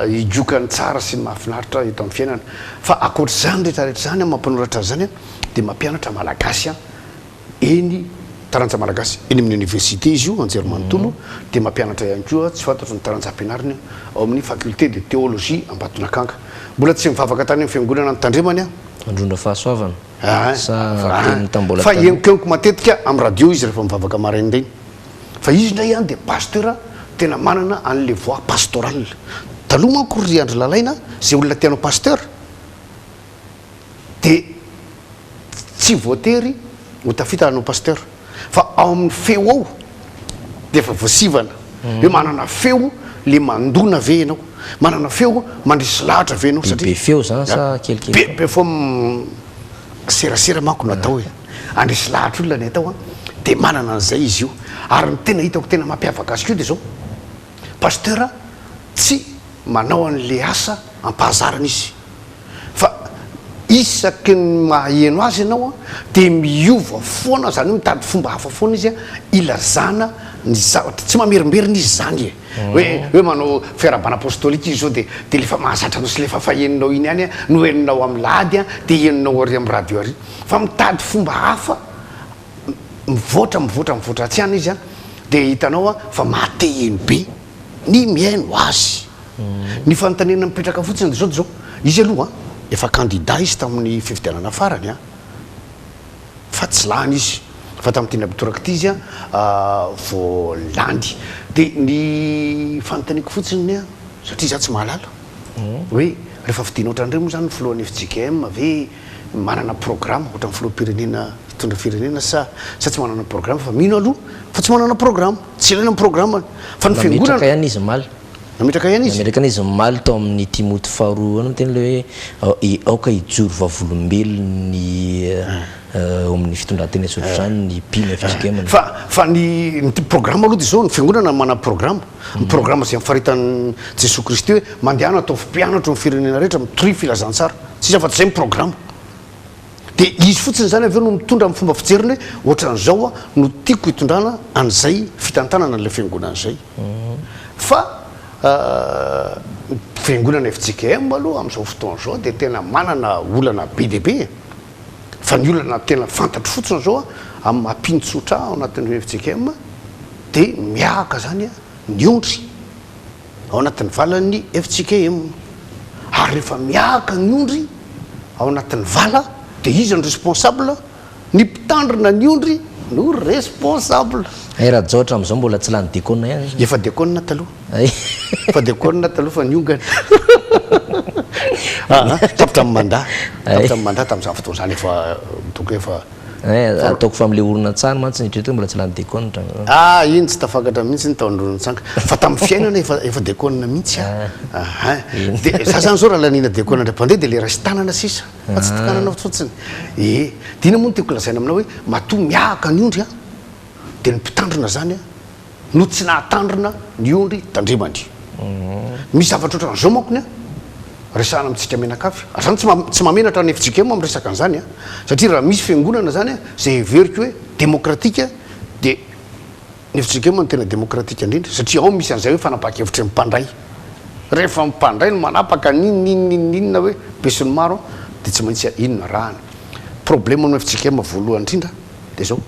higoka ny tsara sy ny mahafinaritra eto amin'ny fiainana. Fa ankoatr'izany rehetra rehetra izany, amin'ny maha mpanoratra azy izany dia mampianatra malagasy aho. Eny, taranja malagasy eny amin'ny oniversite izy io, anjerimanontolo, dia mampianatra ihany koa, tsy fantatro ny taranja ampianariny, ao amin'ny faculté de théologie Ambatonakanga. Mbola tsy nivavaka tany amin'ny fiangonana nitandremany aho. Androndra fahasoavana Ein, sa ein. teny tambola Fa taloha? henonkenoko matetika amin'ny radio izy rehefa mivavaka maraindrainy. Fa izy indray an dia pasteur tena manana an'ilay voix pastorale. Taloha manko ry Andry Lalaina, izay olona te hanao pasteur, dia tsy voatery ho tafita hanao pasteur fa ao amin'ny feo ao dia efa voasivana hoe manana feo le mandona ve ianao, manana feo mandresy lahatra ve ianao satria Be feo zany sa kelikely be be feo serasera manko no atao e, handresy lahatra olona ny atao an, dia manana an'izay izy io ary ny tena hitako tena mampiavaka azy koa dia zao pasteur tsy manao an'le asa am-pahazarana izy Fa isaky ny maheno azy ianao dia miova foana, izany hoe mitady fomba hafa foana izy ilazana ny zavatra, tsy mamerimberina izy izany e! Hoe hoe manao fiarahabana apostolika izy izao dia dia le efa mahazatra anao sy le efa fahenonao iny ihany no henonao amin'ny lahady dia henonao ary amin'ny radio ary, fa mitady fomba hafa mivoatra mivoatra mivoatra hatsiana izy dia hitanao fa maha-te heno be ny mihaino azy. Ny fanontaniana mipetraka fotsiny dia izao dia izao, izy aloha efa kandida izy tamin'ny fifidianana farany an, fa tsy lany izy, fa tamin'ity indray mitoraka ity izy vao lany. Dia ny fanontaniako fotsiny an, satria izaho tsy mahalala, hoe rehefa fidiana ohatran'ireny moa izany ny filohan'ny fjkm ve manana programa ohatran'ny filoham-pirenena hitondra firenena sa sa tsy manana programa fa mino aloha fa tsy manana programa, tsy ilaina ny programany fa ny fiangonana. Nametraka ihany izy omaly. Nametraka ihany izy. Nametraka izy omaly tao amin'ny Timoty faharoa eo no miteny ilay hoe aoka hijoro vavolombelon'ny eo amin'ny fitondran-tena sy ohatr'izany ny mpino fjkm. Fa fa ny ny programa aloha dia izao, ny fiangonana manana programa. Ny programa izay nifaritan'i Jesoa Kristy hoe mandehana ataovy mpianatro ny firenena rehetra, mitoria filazantsara. Tsisy afa-tsy izay ny programa. Dia izy fotsiny izany avy eo no mitondra amin'ny fomba fijeriny hoe ohatran'izao aho no tiako hitondrana an'izay fitantanana an'ilay fiangonana izay. Fa ny fiangonana fjkm aloha amin'izao fotoana izao dia tena manana olana be dia be e. Fa ny olana tena fantatro fotsiny izao amin'ny maha mpino tsotra ahy ao anatin'ny fjkm dia miahaka izany ny ondry. ao anatin'ny valan'ny fjkm. Ary rehefa miahaka ny ondry ao anatin'ny vala dia iza no responsable? Ny mpitandrina ny ondry no responsable. Hay Rajao hatramin'izao mbola tsy lany dekona ihany izy. Efa dekona taloha. Efa dekona taloha fa niongana. Aa tapitra ny mandat. Tapitra ny mandat tamin'izany fotoana izany efa donc efa. Eh, ataoko fa amin'ilay horonantsary mantsy ny eritreretiko mbola tsy lany dekonitra. Ah, iny tsy tafakatra mihitsy ny taon'ny horonantsary. Fa tamin'ny fiainana efa efa dekona mihitsy aho. Ah. Dia za zany zao raha laniana dekona indray mpandeha dia le raisin-tanana sisa fa tsy tokanana fotsiny. Ee, dia inona moa no tiako lazaina aminao hoe matoa miahaka ny ondry an, dia ny mpitandrina zany an, no tsy nahatandrina ny ondry tandremany. Misy zavatra ohatran'izao manko ny an, resahana amintsika mianakavy. Ary zany tsy tsy mahamenatra ny fjkm miresaka an'izany an, satria raha misy fiangonana zany an, izay heveriko hoe demokratika dia ny fjkm no tena demokratika indrindra, satria ao misy an'izay hoe fanapahan-kevitry ny mpandray. Rehefa ny mpandray no manapaka n'inona n'inona n'inona hoe besinimaro an, dia tsy maintsy iny no arahana. Problème amin'ny fjkm voalohany indrindra dia izao.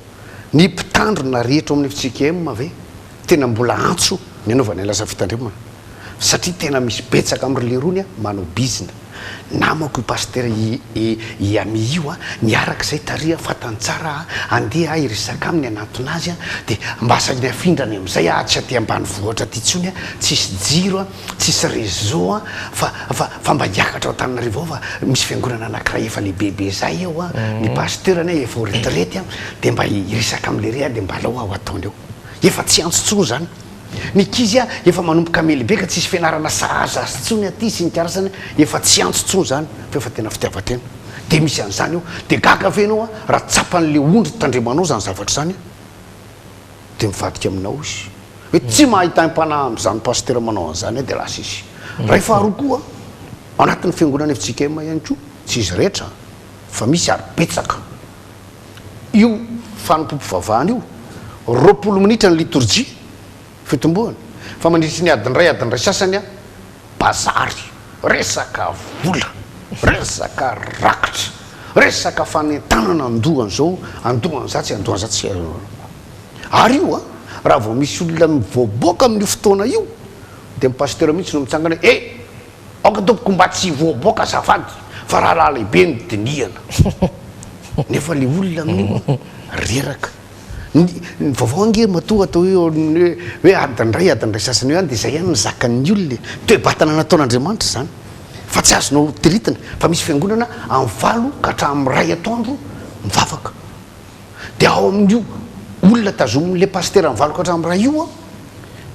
Ny mpitandrina rehetra ao amin'ny fjkm ve tena mbola antso ny anaovana ny lasa fitandremana? Satria tena misy betsaka amin'ry lerony manao bizina. Namako io pasitera i i Ami io a, niaraka izay tary a, fantany tsara a, andeha aho hiresaka aminy hanantona azy a, dia mba asainy afindrany amin'izay aho tsy aty ambanivohitra aty intsony a, tsisy jiro a, Tsisy réseau an, fa fa fa mba hiakatra ao Antananarivo ao fa misy fiangonana anakiray efa lehibebe zay eo an, ny pasteur anie efa au retraite an, de mba hiresaka am lery aho de mba alao aho ataony eo. Efa tsy antso tsony zany. Ny ankizy an efa manomboka mely be ka tsisy fianarana sahaza azy tsony aty sy ny karazany, efa tsy antso tsony zany fa efa tena fitiavan-tena. De misy an'zany eo. De gaga ve enao an raha tsapan'le ondry tandremanao zany zavatra zany an? Dia mivadika aminao izy. Hoe tsy mahay taim-panahy amin'izany pasitera manao an'izany aho dia lasa izy. Ray faharoa koa, ao anatin'ny fiangonana fjkm ihany koa, tsy izy rehetra fa misy ary betsaka. Io fanompoam-pivavahana io, 20 minitra ny litorjia, fitomboany, fa mandritry ny adiny iray, adiny iray sasany, bazary, resaka vola, resaka rakitra, resaka fanentanana andoha an'izao, andoha an'izatsy, andoha an'izatsy. Ary io an, raha vao misy olona mivoaboaka amin'io fotoana io, dia ny pasteur mihitsy no mitsangana hoe, eh! Aoka tompoko mba tsy hivoaboaka azafady fa raharaha lehibe no dinihana. Nefa ilay olona amin'io an, reraka. Ny ny vaovao ange matoa atao hoe hoe hoe adiny iray, adiny iray sasany eo ihany dia izay ihany no zakan'ny olona e. Toe-batana nataon'Andriamanitra izany. Fa tsy azonao tiritina fa misy fiangonana amin'ny valo ka hatramin'ny iray atoandro mivavaka. Dia ao amin'io olona tazomin'ilay pasitera amin'ny valo ka hatramin'ny iray io an,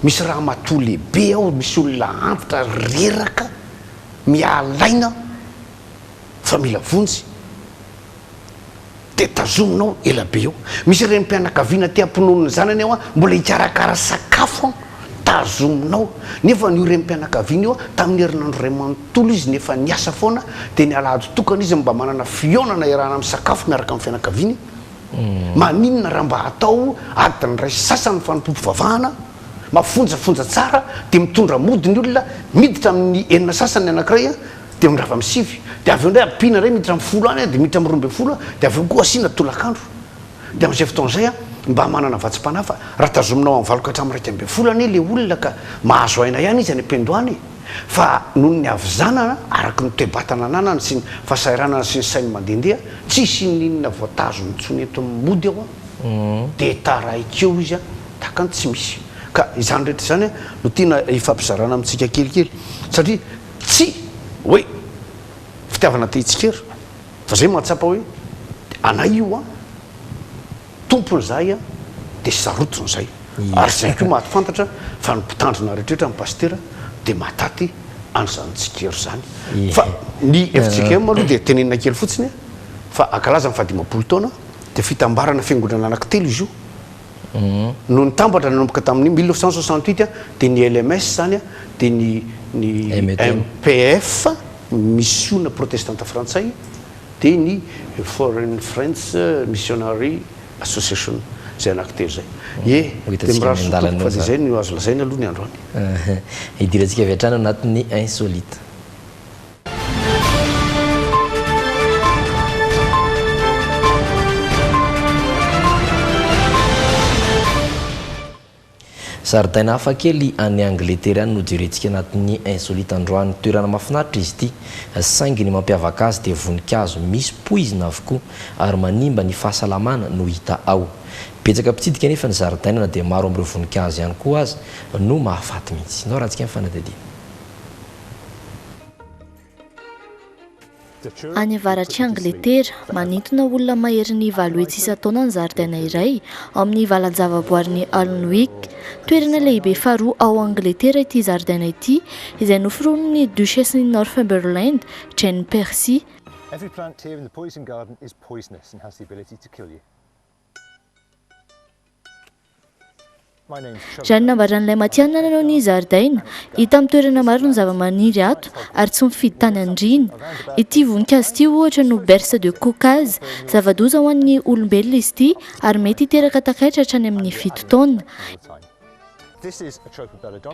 misy ramatoa lehibe ao, misy olona antitra reraka, mialaina fa mila vonjy. Dia tazominao ela be eo. Misy renim-pianakaviana te hampinono ny zanany ao an, mbola hikarakara sakafo an, tazominao. Nefa io renim-pianakaviana io an, tamin'ny herinandro iray manontolo izy no efa niasa foana, dia ny alahady tokana izy mba manana fihaonana iarahana misakafo miaraka amin'ny fianakaviany. Maninona raha mba atao adiny iray sy sasany ny fanompoam-pivavahana, mafonjafonja tsara, dia mitondra mody ny olona, miditra amin'ny enina sasany ny anankiray an, dia mirava amin'ny sivy, dia avy eo indray ampiana indray miditra amin'ny folo any, dia miditra amin'ny 12, dia avy eo koa asiana tolakandro. Dia amin'izay fotoana izay an, mba manana vatsim-panahy fa raha tazominao amin'ny valo ka hatramin'ny 11 anie ilay olona ka mahazo aina ihany izy any am-piandohana e! Fa noho ny havizanana, araka ny toe-batana ananany sy ny fahasahiranana sy ny sainy mandehandeha, tsisy inona inona voatazony intsony entiny mody ao an, dia taraiky eo izy an, tahaka ny tsy misy. Ka izany rehetra izany an, no tiana hifampizarana amintsika kelikely, satria Tsy hoe fitiavana te hitsikera fa zay mahatsapa hoe anay io an, tompony zahay an, de sarotiny zay. Ary zay koa mahafantatra fa ny mpitandrina rehetrretra ny pasitera de mahataty an'izany tsikera izany. Fa ny fjkm aloha dia tenenina kely fotsiny fa ankalaza ny fahadimampolo taona de fitambarana fiangonana anankitelo izy io. No nitambatra nanomboka tamin'ny 1968 dia ny LMS izany dia ny ny MPF, Misiona Protestanta Frantsay, dia ny Foreign Friends Missionary Association, izay anankitelo izay. Ie, dia mirary soa tompoko fa dia izay no azo lazaina aloha ny androany. Hidirantsika avy hatrany ao anatin'ny insolite. Zaridaina hafa kely any Angletera any no jerentsika anatin'ny Insolite androany. Toerana mahafinaritra izy ity, saingy ny mampiavaka azy dia voninkazo misy poizina avokoa ary manimba ny fahasalamana no hita ao. Betsaka mpitsidika anefa ny zaridaina na dia maro amin'ireo voninkazo ihany koa aza no mahafaty mihitsy. Ndao rahantsika ny fanadihadiana. Any avaratr'i Angletera, manintona olona maherin'ny 800 isan-taona ny zaridaina iray ao amin'ny valan-javaboarin'i Alnwick. Toerana lehibe faharoa ao Angletera ity zaridaina ity, izay noforonin'ny Duchesse-n'i Northumberland, Jane Percy. Every plant here in the poison garden is poisonous and has the ability to kill you. Raha ny nambaran'ilay matihanina nanao ny zaridaina, hita amin'ny toerana maro ny zavamaniry ato ary tsy mifidy tany andriana. Ity voninkazo ity ohatra no berce de Caucase, zava-doza ho an'ny olombelona izy ity ary mety hiteraka takaitra hatrany amin'ny 7 taona.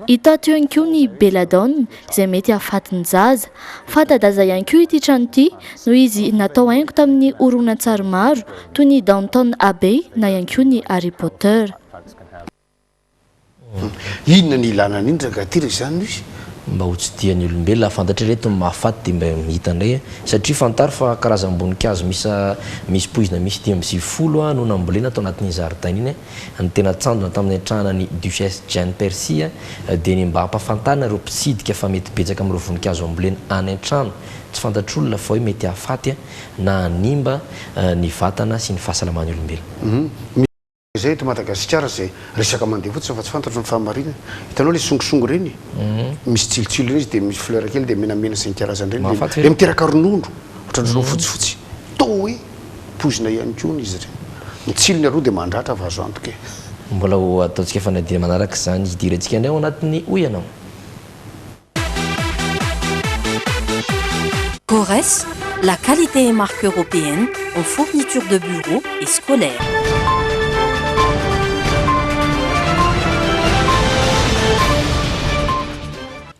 Hita ato ihany koa ny belladone izay mety hahafaty ny zaza. Fanta-daza ihany koa ity trano ity noho izy natao haingo tamin'ny horonantsary maro toy ny Downton Abbey na ihany koa ny Harry Potter. Inona ny ilana an'iny rangahy ty raha izany no izy? Mba ho tsy tian'ny olombelona hahafantatra ireto ny mahafaty dia mba hita indray satria fantaro fa karazam-boninkazo miisa misy poizina misy 95 no nambolena tao anatin'iny zaridaina iny. Ny tena tanjona tamin'ny nitrahana ny Duchesse Jane Percy dia ny mba hampahafantarina ireo mpitsidika fa mety betsaka amin'ireo voninkazo ambolena any an-trano tsy fantatr'olona fa hoe mety hahafaty na hanimba ny vatana sy ny fahasalaman'ny olombelona. Izay eto Madagasikara izay resaka mandeha fotsiny fa tsy fantatro ny fahamarinany. Hitanao ilay songosongo ireny? Misy tsilotsilo ireny izy dia misy fleur kely dia menamena sy ny karazany ireny dia ilay miteraka ronono, ohatran'ny ronono fotsifotsy. Toa hoe poizina ihany koa hono izy ireny. Ny tsilony aloha dia mandratra fa azo antoka e. Mbola ho ataontsika fanadihana manaraka izany hidirantsika indray ao anatin'ny hoy ianao. Cores, la qualité et marque européenne en fourniture de bureau et scolaire.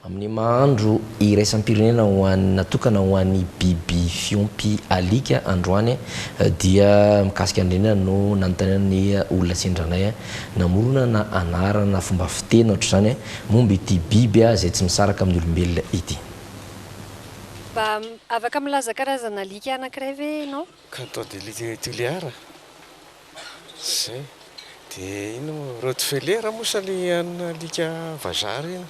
Amin'ny maha andro iraisam-pirenena ho an'ny natokana ho an'ny biby fiompy alika androany dia mikasika an'ireny no nanontaniana ny olona sendra anay namoronana anarana fomba fiteny ohatr'izany momba ity biby izay tsy misaraka amin'ny olombelona ity. Mba afaka milaza karazana alika anankiray ve ianao? Canton de Tuléar, zay. De ino moa, Rottweiler moa sa le anona alika vazaha reny?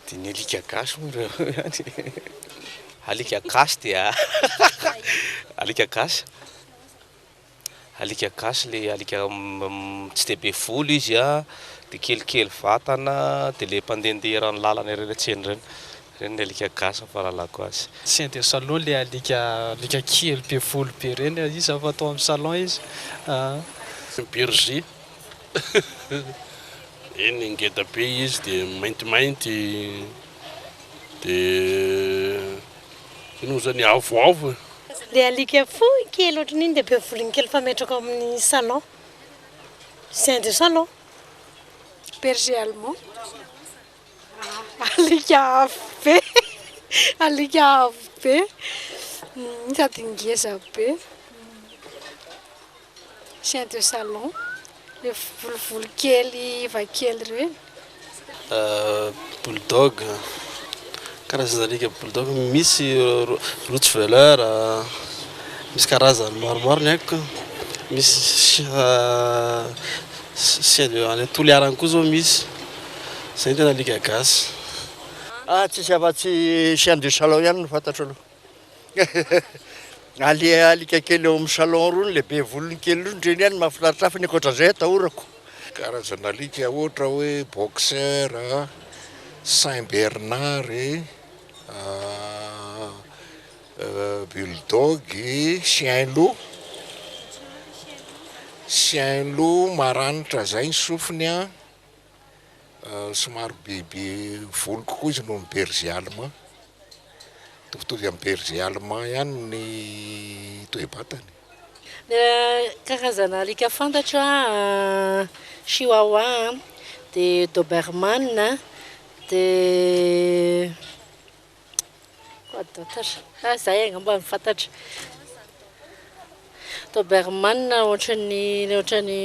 De ny alika gasy moa reo ihany. Alika gasy dia alika gasy. Alika gasy le alika tsy de be volo izy a, de kelikely vatana, de le mpandehandeha eran'ny lalana ery an-tsena ireny, ireny ny alika gasy ny fahalalako azy. Chien de salon le alika alika kely be volo be ireny, izy zany fatao amin'ny salon izy a. Berger, eny ngeda be izy de maintimainty de ino moa zany avoavo e. Le alika fohy kely ohatran'iny dia be volony kely fametraka ao amin'ny salon, chien de salon. Berger allemand, alika avo be, alika avo be sady ngeza be, chien de salon, le volovolo kely iva kely ireny. Bulldog, karazana alika bulldog, misy rottweiler, misy karazany maromaro ny haiko ka, misy chien de any Toliara any koa zao misy, zay no tena alika gasy. Ah tsisy afa-tsy chien de salon ihany no fantatro aloha. Alika kely eo amin'ny salon rony le be volony kely rony reny ihany mahafinaritra ahy fa ny ankoatran'izay atahorako. Karazana alika ohatra hoe boxer, saint bernard, bulldog, chien loup, chien loup maranitra zay ny sofiny an, Somary bebe volo kokoa izy noho ny berger allemand. Mitovitovy amin'ny berger allemand ihany ny toe-batany. Ny karazana alika fantatro an, chihuahua, dia doberman, dia quoi d'autre? Ah zay angamba no fantatro. Doberman ohatran'ny ohatran'ny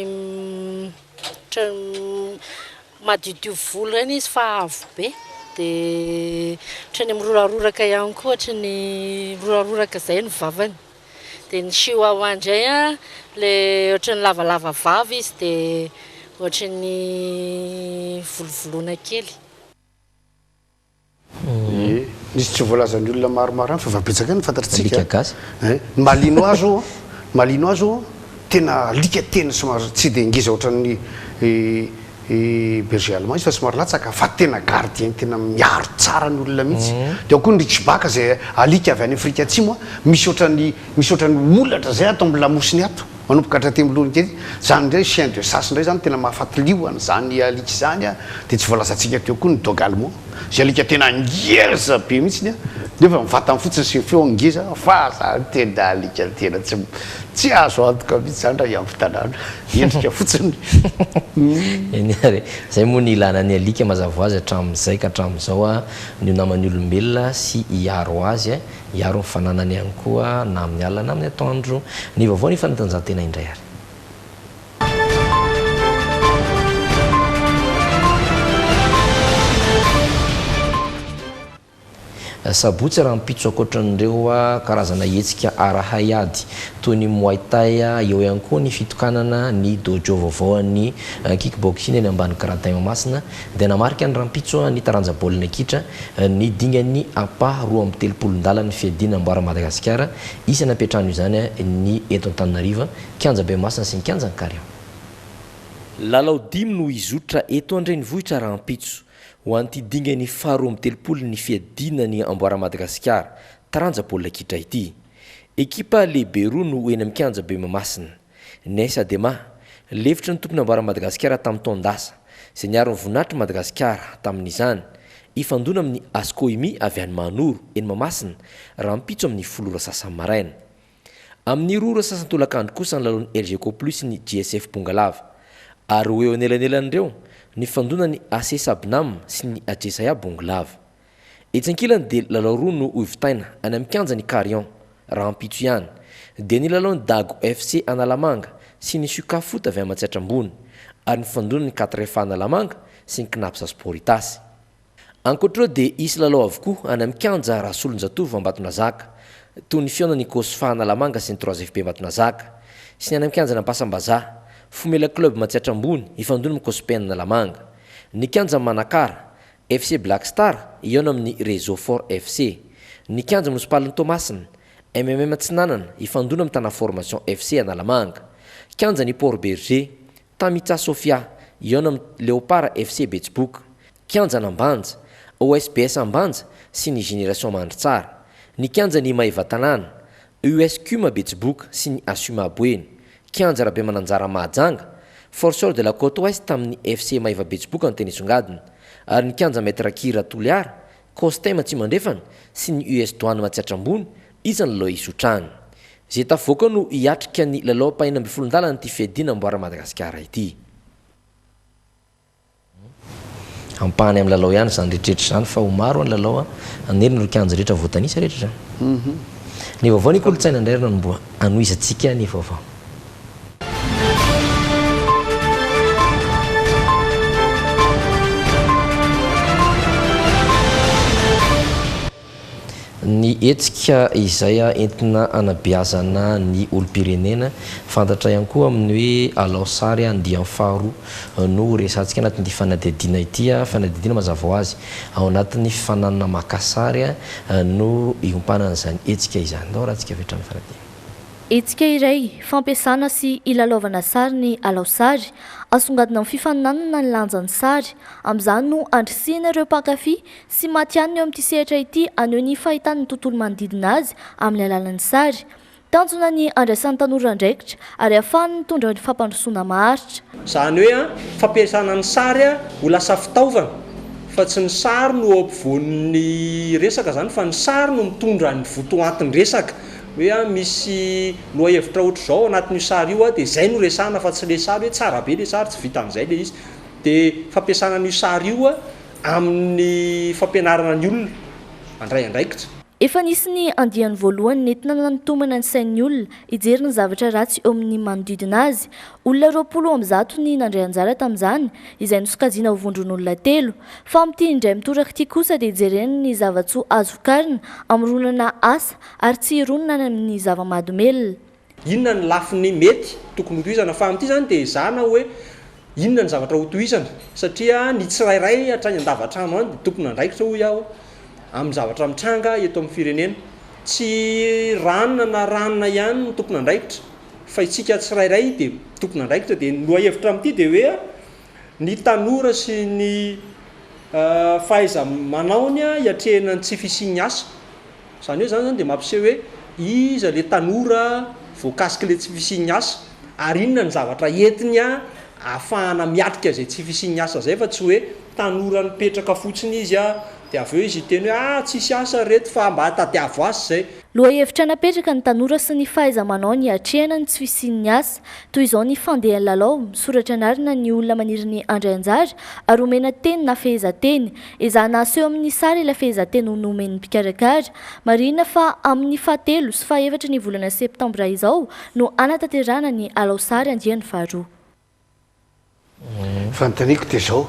ohatran'ny madiodio volo ireny izy fa avo be, dia ohatran'ny miroraroraka ihany koa, ohatran'ny miroraroraka izay ny vavany. Dia ny chihuahua indray an, ilay ohatran'ny lavalava vava izy dia ohatran'ny volovoloina kely. Ie. Nisy tsy voalazan'ny olona maromaro ihany fa efa betsaka ihany ny fantatritsika. Alika gasy. Ein, ny malinois zao an, malinois zao an, tena alika tena somary tsy dia ngeza ohatran'ny berger allemand izy fa somary latsaka fa tena gardien tena miaro tsara ny olona mihitsy. Dia ao koa ny ridgeback izay alika avy any Afrika Atsimo an, misy ohatran'ny misy ohatran'ny holatra izay ato amin'ny lamosiny ato, manomboka hatraty amin'ny lohany kely, izany indray chien de chasse indray izany tena mahafaty liona an'izany alika izany an, dia tsy voalazantsika teo koa ny dog allemand. Zay alika tena ngeza be mihitsiny an, nefa ny vatany fotsiny sy ny feony ngeza fa zany tena alika tena tsy tsy azo antoka mihitsy zany raha hiampy tanàna, endrika fotsiny. Eny ary e, zay moa ny ilana ny alika mazava ho azy hatramin'izay ka hatramin'izao an, ny ho naman'ny olombelona sy hiaro azy, hiaro ny fananany ihany koa na amin'ny alina na amin'ny atoandro. Ny vaovao ny fanatanjahantena indray ary. Sabotsy rahampitso ankoatran'ireo karazana hetsika ara-haiady toy ny Muay Thai, eo ihany koa ny fitokanana ny dojo vaovao an'ny kick-boxing eny ambany gradin Mahamasina dia namarika ny rahampitso ny taranja baolina kitra ny dingan'ny apa 32 ndalan'ny fiadiana amboara Madagasikara isany ampiantrano izany ny eto Antananarivo Kianja Bemasina sy ny Kianjan'i Carion. Lalao dimy no hizotra eto an-drenivohitra rahampitso, ho an'ity dingan'ny faha 32 ny fiadiana ny Amboara Madagasikara, taranja baolina kitra ity. Ekipa lehibe roa no ho eny amin'ny Kianja Bemamasina. Ny AS Adema, lefitry ny tompon'amboara Madagasikara tamin'ny taon-dasa, izay niaro ny voninahitr'i Madagasikara tamin'izany, hifandona amin'ny Ascoimi avy any Mahanoro, eny Mahamasina, rahampitso amin'ny folo ora sasany maraina. Amin'ny roa ora sasany tolakandro kosa ny lalaon'ny Elgeco Plus sy ny JSF Bongolava. Ary ho eo anelanelan'ireo, ny fandonan'ny AC Sabnam sy ny Ajesaya Bongolava. Etsy ankilany dia lalao roa no hovitaina any amin'ny kianjan'i Carion, rahampitso ihany. Dia ny lalaon'ny Dago FC Analamanga sy ny Suca Foot avy any Matsiatra Ambony, ary ny fandonan'ny Quatre-Fa Analamanga sy ny Cnaps Sport Itasy. Ankoatra ireo dia hisy lalao avokoa any amin'ny kianja Rasolonjatovo Ambatonazaka, toy ny fihaonan'ny Cosfa Analamanga sy ny Trois FB Ambatonazaka, sy ny any amin'ny kianjan'Ampasambazaha, Fomela Club Matsiatra Ambony hifandona amin'ny Cospen Analamanga. Ny kianja Manakara, FC Black Star hihaona amin'ny Réseau Fort FC. Ny kianja Monisipalin'i Toamasina, MMM Atsinanana hifandona amin'ny Tana Formation FC Analamanga. Kianjan'i Port Bergé, Tamitsa Sofia, hihaona amin'ny Léopard FC Betsiboka, Kianjan'Ambanja, OSBS Ambanja sy ny Génération Mandritsara, ny kianjan'i Maevatanàna, USCUM Betsiboka sy ny ASUMA Boeny, Kianja Rabemananjara Mahajanga, Forceur de la Côte Ouest tamin'ny FC Maeva Betsiboka no tena nisongadina, ary ny kianja Maître Kira Toliara, Costem Atsimo Andrefana sy ny US Douane Matsiatra Ambony, isan'ny lalao hizotrany. Izay tafavoaka no hiatrika ny lalao ampahenina-ambin'ny-folon-dalan'ity fiadiana amboara Madagasikara ity. Ampahany amin'ny lalao ihany izany rehetrarehetra izany fa ho maro ny lalao hanerina ireo kianja rehetra voatanisa rehetra izany. Ny vaovao ny kolontsaina indray ry nanomboha hanohizantsika ny vaovao. Ny hetsika izay entina hanabeazana ny olom-pirenena, fantatra ihany koa amin'ny hoe Alao sary andiany faharoa no resahantsika anatin'ity fanadihadiana ity. Fanadihadiana mazava ho azy ao anatin'ny fifaninanana maka sary no iompanan'izany hetsika izany. Ndao arahantsika avy hatrany ny fanadihadiana. Hetsika iray fampiasana sy ilalaovana sary ny Alao sary. Asongadina amin'ny fifaninanana ny lanjan'ny sary. Amin'izany no andrisihina ireo mpankafy sy matihanina eo amin'ity sehatra ity haneho ny fahitany ny tontolo manodidina azy amin'ny alalan'ny sary. Tanjona ny handraisan'ny tanora andraikitra ary hahafahany mitondra ny fampandrosoana maharitra. Izany hoe fampiasana ny sary ho lasa fitaovana fa tsy ny sary no eo ampovoan'ny resaka izany fa ny sary no mitondra ny votoantin-dresaka. Hoe misy lohahevitra ohatr'izao ao anatin'io sary io dia izay no resahana fa tsy ilay sary hoe tsara be ilay sary, tsy vitan'izay ilay izy. Dia fampiasana an'io sary io amin'ny fampianarana ny olona handray andraikitra. Efa nisy ny andiany voalohany nentina nanitomana ny sain'ny olona hijery ny zavatra ratsy eo amin'ny manodidina azy. Olona 120 ny nandray anjara tamin'izany, izay nosokajiana ho vondron'olona telo. Fa amin'ity indray mitoraka ity kosa dia jerena ny zava-tsoa azo vokarina, hamoronana asa ary tsy hironana any amin'ny zava-mahadomelina. Inona ny lafiny mety tokony hotohizana? Fa amin'ity izany dia ezahana hoe inona ny zavatra hotohizana satria ny tsirairay hatrany an-davatrano any dia tompon'andraikitra hoy aho amin'ny zavatra mitranga eto amin'ny firenena. Tsy ranona na ranona ihany no tompon'andraikitra fa isika tsirairay dia tompon'andraikitra. Dia ny lohahevitra amin'ity dia hoe ny tanora sy ny fahaiza-manaony hiatrehana ny tsy fisian'ny asa. Izany hoe izany izany dia mampiseho hoe iza ilay tanora voakasik'ilay tsy fisian'ny asa ary inona ny zavatra entiny ahafahana miatrika izay tsy fisian'ny asa izay fa tsy hoe tanora nipetraka fotsiny izy dia avy eo izy hiteny hoe ah tsisy asa ry reto fa mba tadiavo asa izay. Lohahevitra napetraka ny tanora sy ny fahaiza-manao ny hiatrehana ny tsy fisian'ny asa. Toy izao ny fandehan'ny lalao, misoratra anarana ny olona maniry ny handray anjara ary omena teny na fehezanteny. Ezahina aseho amin'ny sary ilay fehezanteny ho nomen'ny mpikarakara. Marihina fa amin'ny fahatelo sy fahaefatry ny volana septambra izao no hanatanterahana ny alao sary andiany faharoa. Fanontaniako dia izao,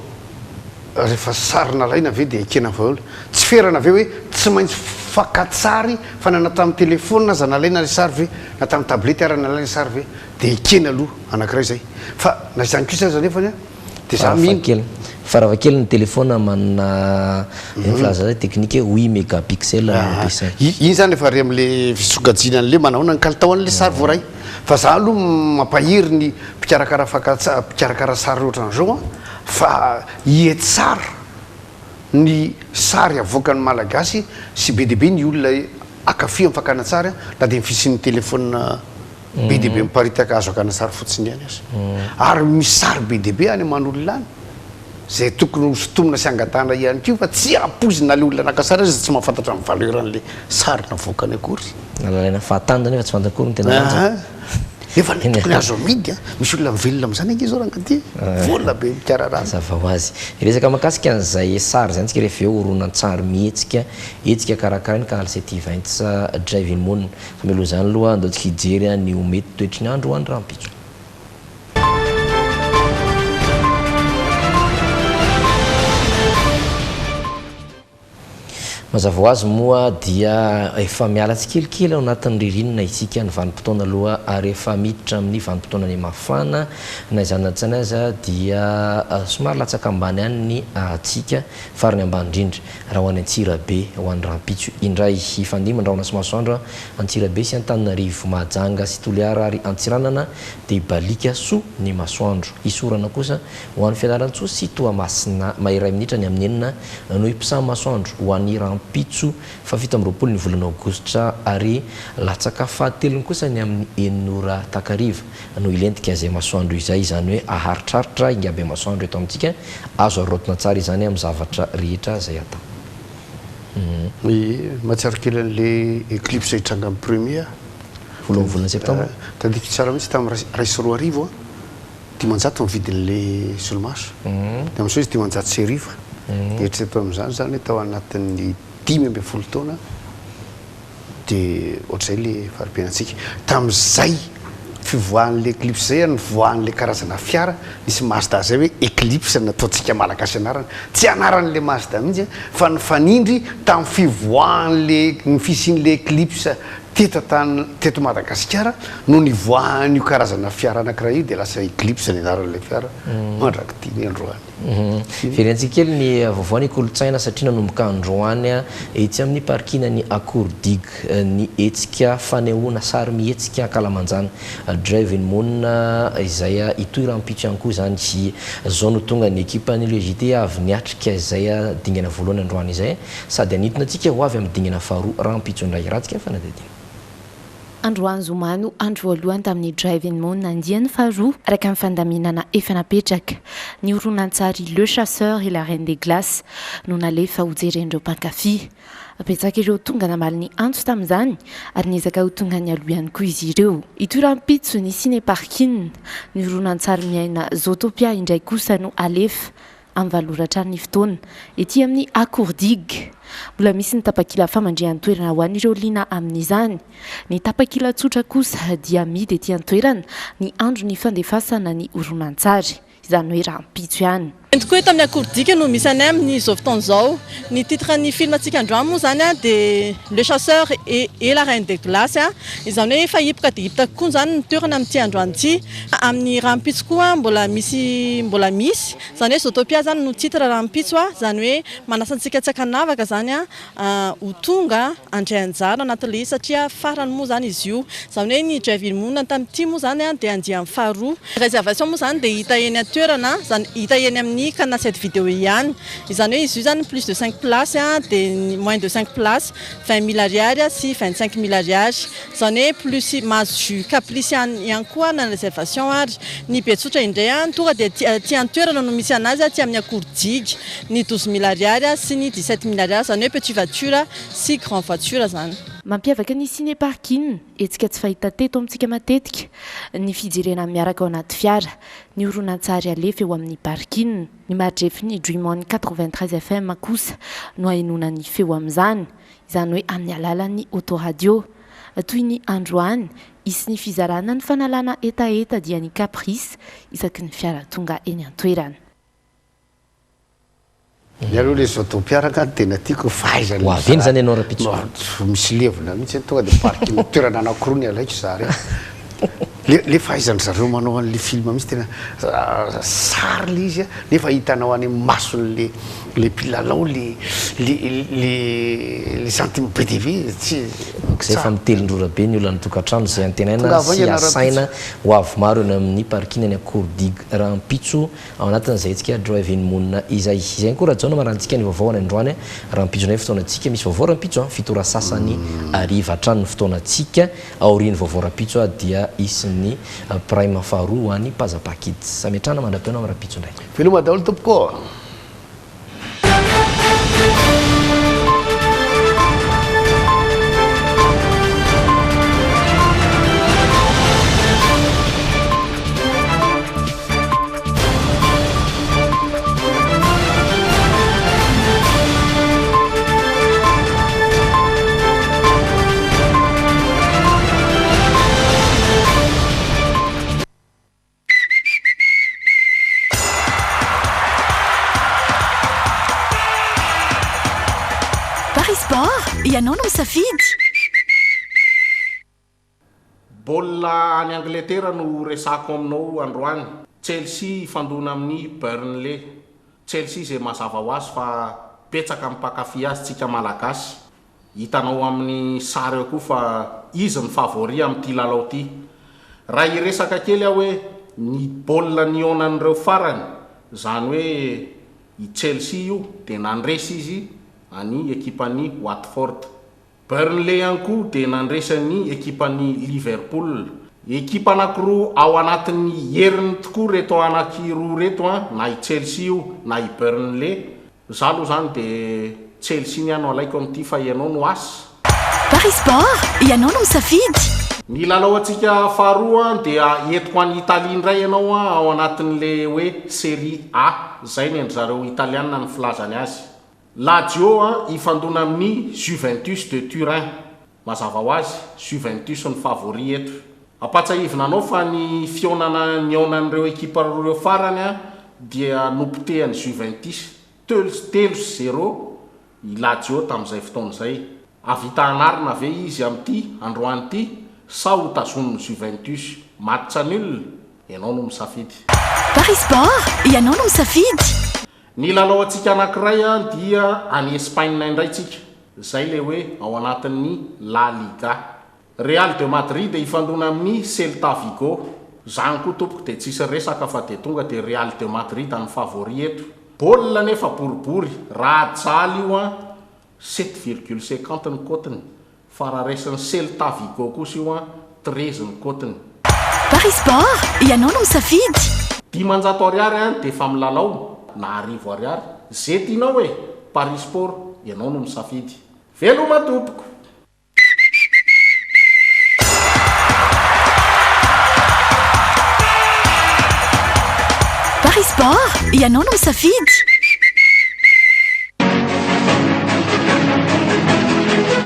rehefa sary nalaina ve dia ekena daholo? Tsy ferana ve hoe tsy maintsy fakan-tsary fa na tamin'ny telephone aza nalaina ilay sary ve, na tamin'ny tablette ara nalaina ilay sary ve dia ekena aloha, anankiray izay. Fa na izany kosa aza anefany an, Dia za mino. Farafahakeliny. Farafahakeliny ny telephone manana ino filaza azy technique hoe huit megapixel no ampiasaina. Iny zany efa ary amle fisokajiana anle manahoana ny kalitao anle sary voaray. Fa za aloha mampahery ny mpikarakara fakan-tsary mpikarakara sary ohatran'izao an, fa hihatsara ny sary avoakan'ny malagasy sy be dia be ny olona hankafy amin'ny fakana sary na dia ny fisian'ny telephone Be dia be miparitaka azo akana sary fotsiny ihany aza. Ary misy sary be dia be any aman'olona any izay tokony ho sintomina sy angatahana ihany koa fa tsy ampoizina ilay olona naka sary aza tsy mahafantatra ny valeur an'ilay sary navoakany akory. Nalaina fahatany zany nefa tsy fantany akory ny tena lanjany. Nefa ny tokony azo amidy an! Misy olona mivelona amin'izany ange izao rangahy ty e! Vola be mikararano. Mazava ho azy. Hiresaka mahakasika an'izay sary izay antsika rehefa avy eo, horonantsary mihetsika, hetsika karakarain'ny Canal 7 Events Drive in Moon. Fa mialoha izany aloha andao tsika hijery ny ho mety toetry ny andro ho an'ny rahampitso. Mazava ho azy moa dia efa miala tsikelikely ao anatin'ny ririnina isika ny vanim-potoana aloha ary efa miditra amin'ny vanim-potoanan'ny mafana. Na izany na tsy izany aza dia somary latsaka ambany ihany ny hatsiaka farany ambany indrindra. Raha ho any Antsirabe, ho any rahampitso indray. Hifandimby ny rahona sy masoandro Antsirabe sy Antananarivo, Mahajanga sy Toliara ary Antsiranana dia hibaliaka soa ny masoandro. Hisorana kosa ho any Fianarantsoa sy Toamasina. Iray minitra ny amin'ny enina no hiposahan'ny masoandro ho any rahampitso fahafito amby 20 ny volana aogositra ary latsaka fahatelony kosa ny amin'ny enina ora takariva no hilentika izay masoandro izay, izany hoe aharitraritra ingabe masoandro eto amintsika, azo araraotina tsara izany amin'ny zavatra rehetra izay atao. Ny mahatsiaro kely an'le eclipse hitranga amin'ny premier aho. Voalohan'ny volana septembre? Tadidiko tsara mihitsy tamin'ny 2001 an, 500 ny vidin'le solomaso. Dia amin'izao izy 1500. Dia eritrereto amin'izany izany hoe tao anatin'ny 15 taona Dia ohatr'izay le fari-piainantsika. Tamin'izay fivoahan'le Eclipse zay, nivoahan'le karazana fiara, nisy Mazda zay hoe Eclipse nataontsika Malagasy anarana. Tsy anaran'le Mazda mihitsy fa nifanindry tamin'ny fivoahan'le, ny fisian'le Eclipse teto an-tany, teto Madagasikara no nivoahan'io karazana fiara anankiray io dia lasa Eclipse ny anaran'ilay fiara mandrak'ity ny androany. Verentsika kely ny vaovao ny kolontsaina satria nanomboka androany etsy amin'ny parking ny Akoor Digue ny hetsika fanehoana sarimihetsika ankalamanjana Drive in Moon izay hitohy rahampitso ihany koa izany. Izao no tonga ny ekipan'ny Le JT avy niatrika izay dingana voalohany androany izay sady hanintona antsika ho avy amin'ny dingana faharoa rahampitso indray. Ratsika ny fanadihadiana. Androany zoma no andro voalohany tamin'ny Drive in Moon andiany faharoa, araka ny fandaminana efa napetraka. Ny horonantsary Le Chasseur et la Reine des Glaces no nalefa hojeren'ireo mpankafy. Betsaka ireo tonga namaly ny antso tamin'izany ary niezaka ho tonga nialoha ihany koa izy ireo. Ito rahampitso ny Ciné Parking. Ny horonantsary miaina Zootopia indray kosa no alefa amin'ny valo ora hatrany ny fotoana, ety amin'ny Akoor Digue. Mbola misy ny tapakila famandrihan-toerana ho an'ireo liana amin'izany. Ny tapakila tsotra kosa dia amidy ety an-toerana ny andron'ny fandefasana ny horonantsary, izany hoe rahampitso ihany. Eny tokoa eto amin'ny Akorodika no misy anay amin'izao fotoana izao. Ny titre ny film antsika androany moa izany dia Le chasseur et et la reine des glaces. Izany hoe efa hipoka dia hipoka tokoa izany ny toerana amin'ity androany ity. Amin'ny rahampitso koa mbola misy mbola misy. Izany hoe Zootopia izany no titre rahampitso. Izany hoe manasa antsika tsy ankanavaka izany ho tonga handray anjara anatin'ilay izy satria farany moa izany izy io. Izany hoe ny Drive in Moon tamin'ity moa izany dia andiany faharoa. Réservation moa izany dia hita eny an-toerana, izany hita eny amin'ny Canal 7 Vidéo ihany. Izany hoe izy io izany plus de cinq places dia ny moins de cinq places 20 mille ariary sy 25 mille ariary. Izany hoe plus mahazo jus caprice ihany koa na réservation ary. Ny Betsotra indray tonga dia aty an-toerana no misy anazy aty amin'ny Akorodriga. Ny 12 mille ariary sy ny 17 mille ariary, izany hoe petit voiture sy grand voiture izany. Mampiavaka ny Ciné Parking, hetsika tsy fahita teto amintsika matetika, ny fijerena miaraka ao anaty fiara, ny horonantsary alefa eo amin'ny parking. Ny maridrefin'ny Dream On 93 FM kosa no ahenoana ny feo amin'izany, izany hoe amin'ny alalan'ny autoradio. Toy ny androany, hisy ny fizarana ny fanalana hetaheta dia ny Caprice isaky ny fiara tonga eny an-toerana. Ny aloha le Zootopia rangah no tena tiako fahaizana Ho avy eny zany ianao rapitso. Misy levona mihitsy eny tonga de parking toerana anakiroa ny alaiko za reo. Le le fahaizan-dry zareo manao an'le film mihitsy tena sary le izy a nefa hitanao any amin'ny mason'le le mpilalao le le le le sentiment be dia be tsy Donc zay fa mitelin-drora be ny olona any tokantrano izay antenaina Tongava sy haingana asaina rahampitso. ho avy maro eny amin'ny parking any Akorodriga rahampitso. Ao anatin'izay hetsika Drive In Moon izay. Izay ihany koa Rajaona maranintsika ny vaovao any androany rahampitso indray ny fotoanantsika. Misy vaovao rahampitso an, 7 ora sasany hariva hatrany ny fotoanantsika. Aorian'ny vaovao rahampitso dia hisy ny prime faharoa ho an'ny Pazzapa Kids. Ametrahana mandra-pihaona amin'ny rahampitso indray. Veloma daholo tompoko ô! Paris Sport, ianao no misafidy! Baolina any Angletera no resahako aminao androany. Chelsea hifandona amin'ny Burnley. Chelsea izay mazava ho azy fa betsaka ny mpankafy azy tsika Malagasy. Hitanao amin'ny sary eo koa fa izy ny favori amin'ity lalao ity. Raha hiresaka kely aho hoe ny baolina nihaonan'ireo farany, izany hoe i Chelsea io dia nandresy izy an'i ekipan'i Watford. Burnley ihany koa dia nandresy an'i ekipan'i Liverpool. Ekipa anankiroa ao anatin'ny heriny tokoa ireto anankiroa ireto an, na i Chelsea io na i Burnley. Za aloha izany dia Chelsea ny ahy no alaiko amin'ity fa ianao no as. Paris Sport, ianao no misafidy! Ny lalao antsika faharoa dia entiko any Italie indray ianao ao anatin'le hoe Serie A, izay ny an-dry zareo Italiana ny filazany azy. Lazio hifandona amin'ny Juventus de Turin. Mazava ho azy, Juventus no favori eto. Ampahatsiahivina anao fa ny fihaonana nihaonan'ireo ekipa roa ireo farany dia nopotehan'ny Juventus telo sy zéro i Lazio tamin'izay fotoana izay. Hahavita hanarina ve izy amin'ity androany ity sa ho tazonin'ny Juventus match nul? Ianao no misafidy. Paris Sport, ianao no misafidy! Ny lalao antsika anankiray dia any Espagne indray tsika, izay ilay hoe ao anatin'ny La Liga. Real de Madrid hifandona amin'ny Celta Vigo. Izany koa tompoko dia tsisy resaka fa dia tonga dia Real de Madrid no favori eto. Baolina anefa boribory, raha ajaly io an, sept virgule cinquante ny cote-ny. Fa raha raisin'ny Celta Vigo kosa io an, 13 ny cote-ny. Paris Sport, ianao no misafidy! 500 ariary an dia efa milalao, na arivo ariary, ze tianao e! Paris Sport, ianao no misafidy. Veloma tompoko! Paris Sport, ianao no misafidy!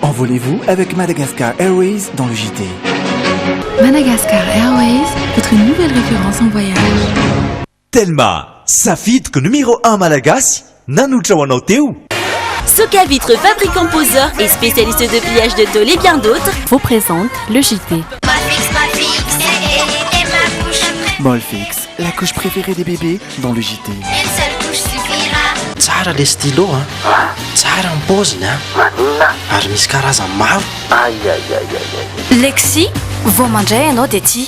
Envolez-vous avec Madagascar Airways dans le JT. Madagascar Airways, votre nouvelle référence en voyage. Telma. Safidiko numéro un malagasy nanolotra ho anao teo. Soka Vitre, fabricant poseur et spécialiste de pliage de tôle et bien d'autres, vous présente le JT. Molfix, la couche préférée des bébés dans le JT. Tsara le stylo a! Tsara ny paoziny a! Ary misy karazany maro. Lexy, vao mandray ianao dia tia.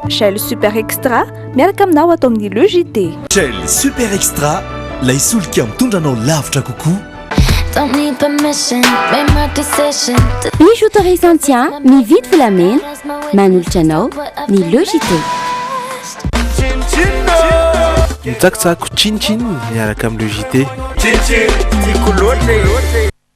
Shell Super Extra, miaraka aminao ato amin'ny Le JT. Shell Super Extra, lay solika mitondra anao lavitra kokoa. Don't need permission, made my decision. Bijouterie Santia, mividy volamena, manolotra anao ny Le JT. Mitsakitsako tsinitsinina miaraka amin'ny Le JT. Tiako loatra e.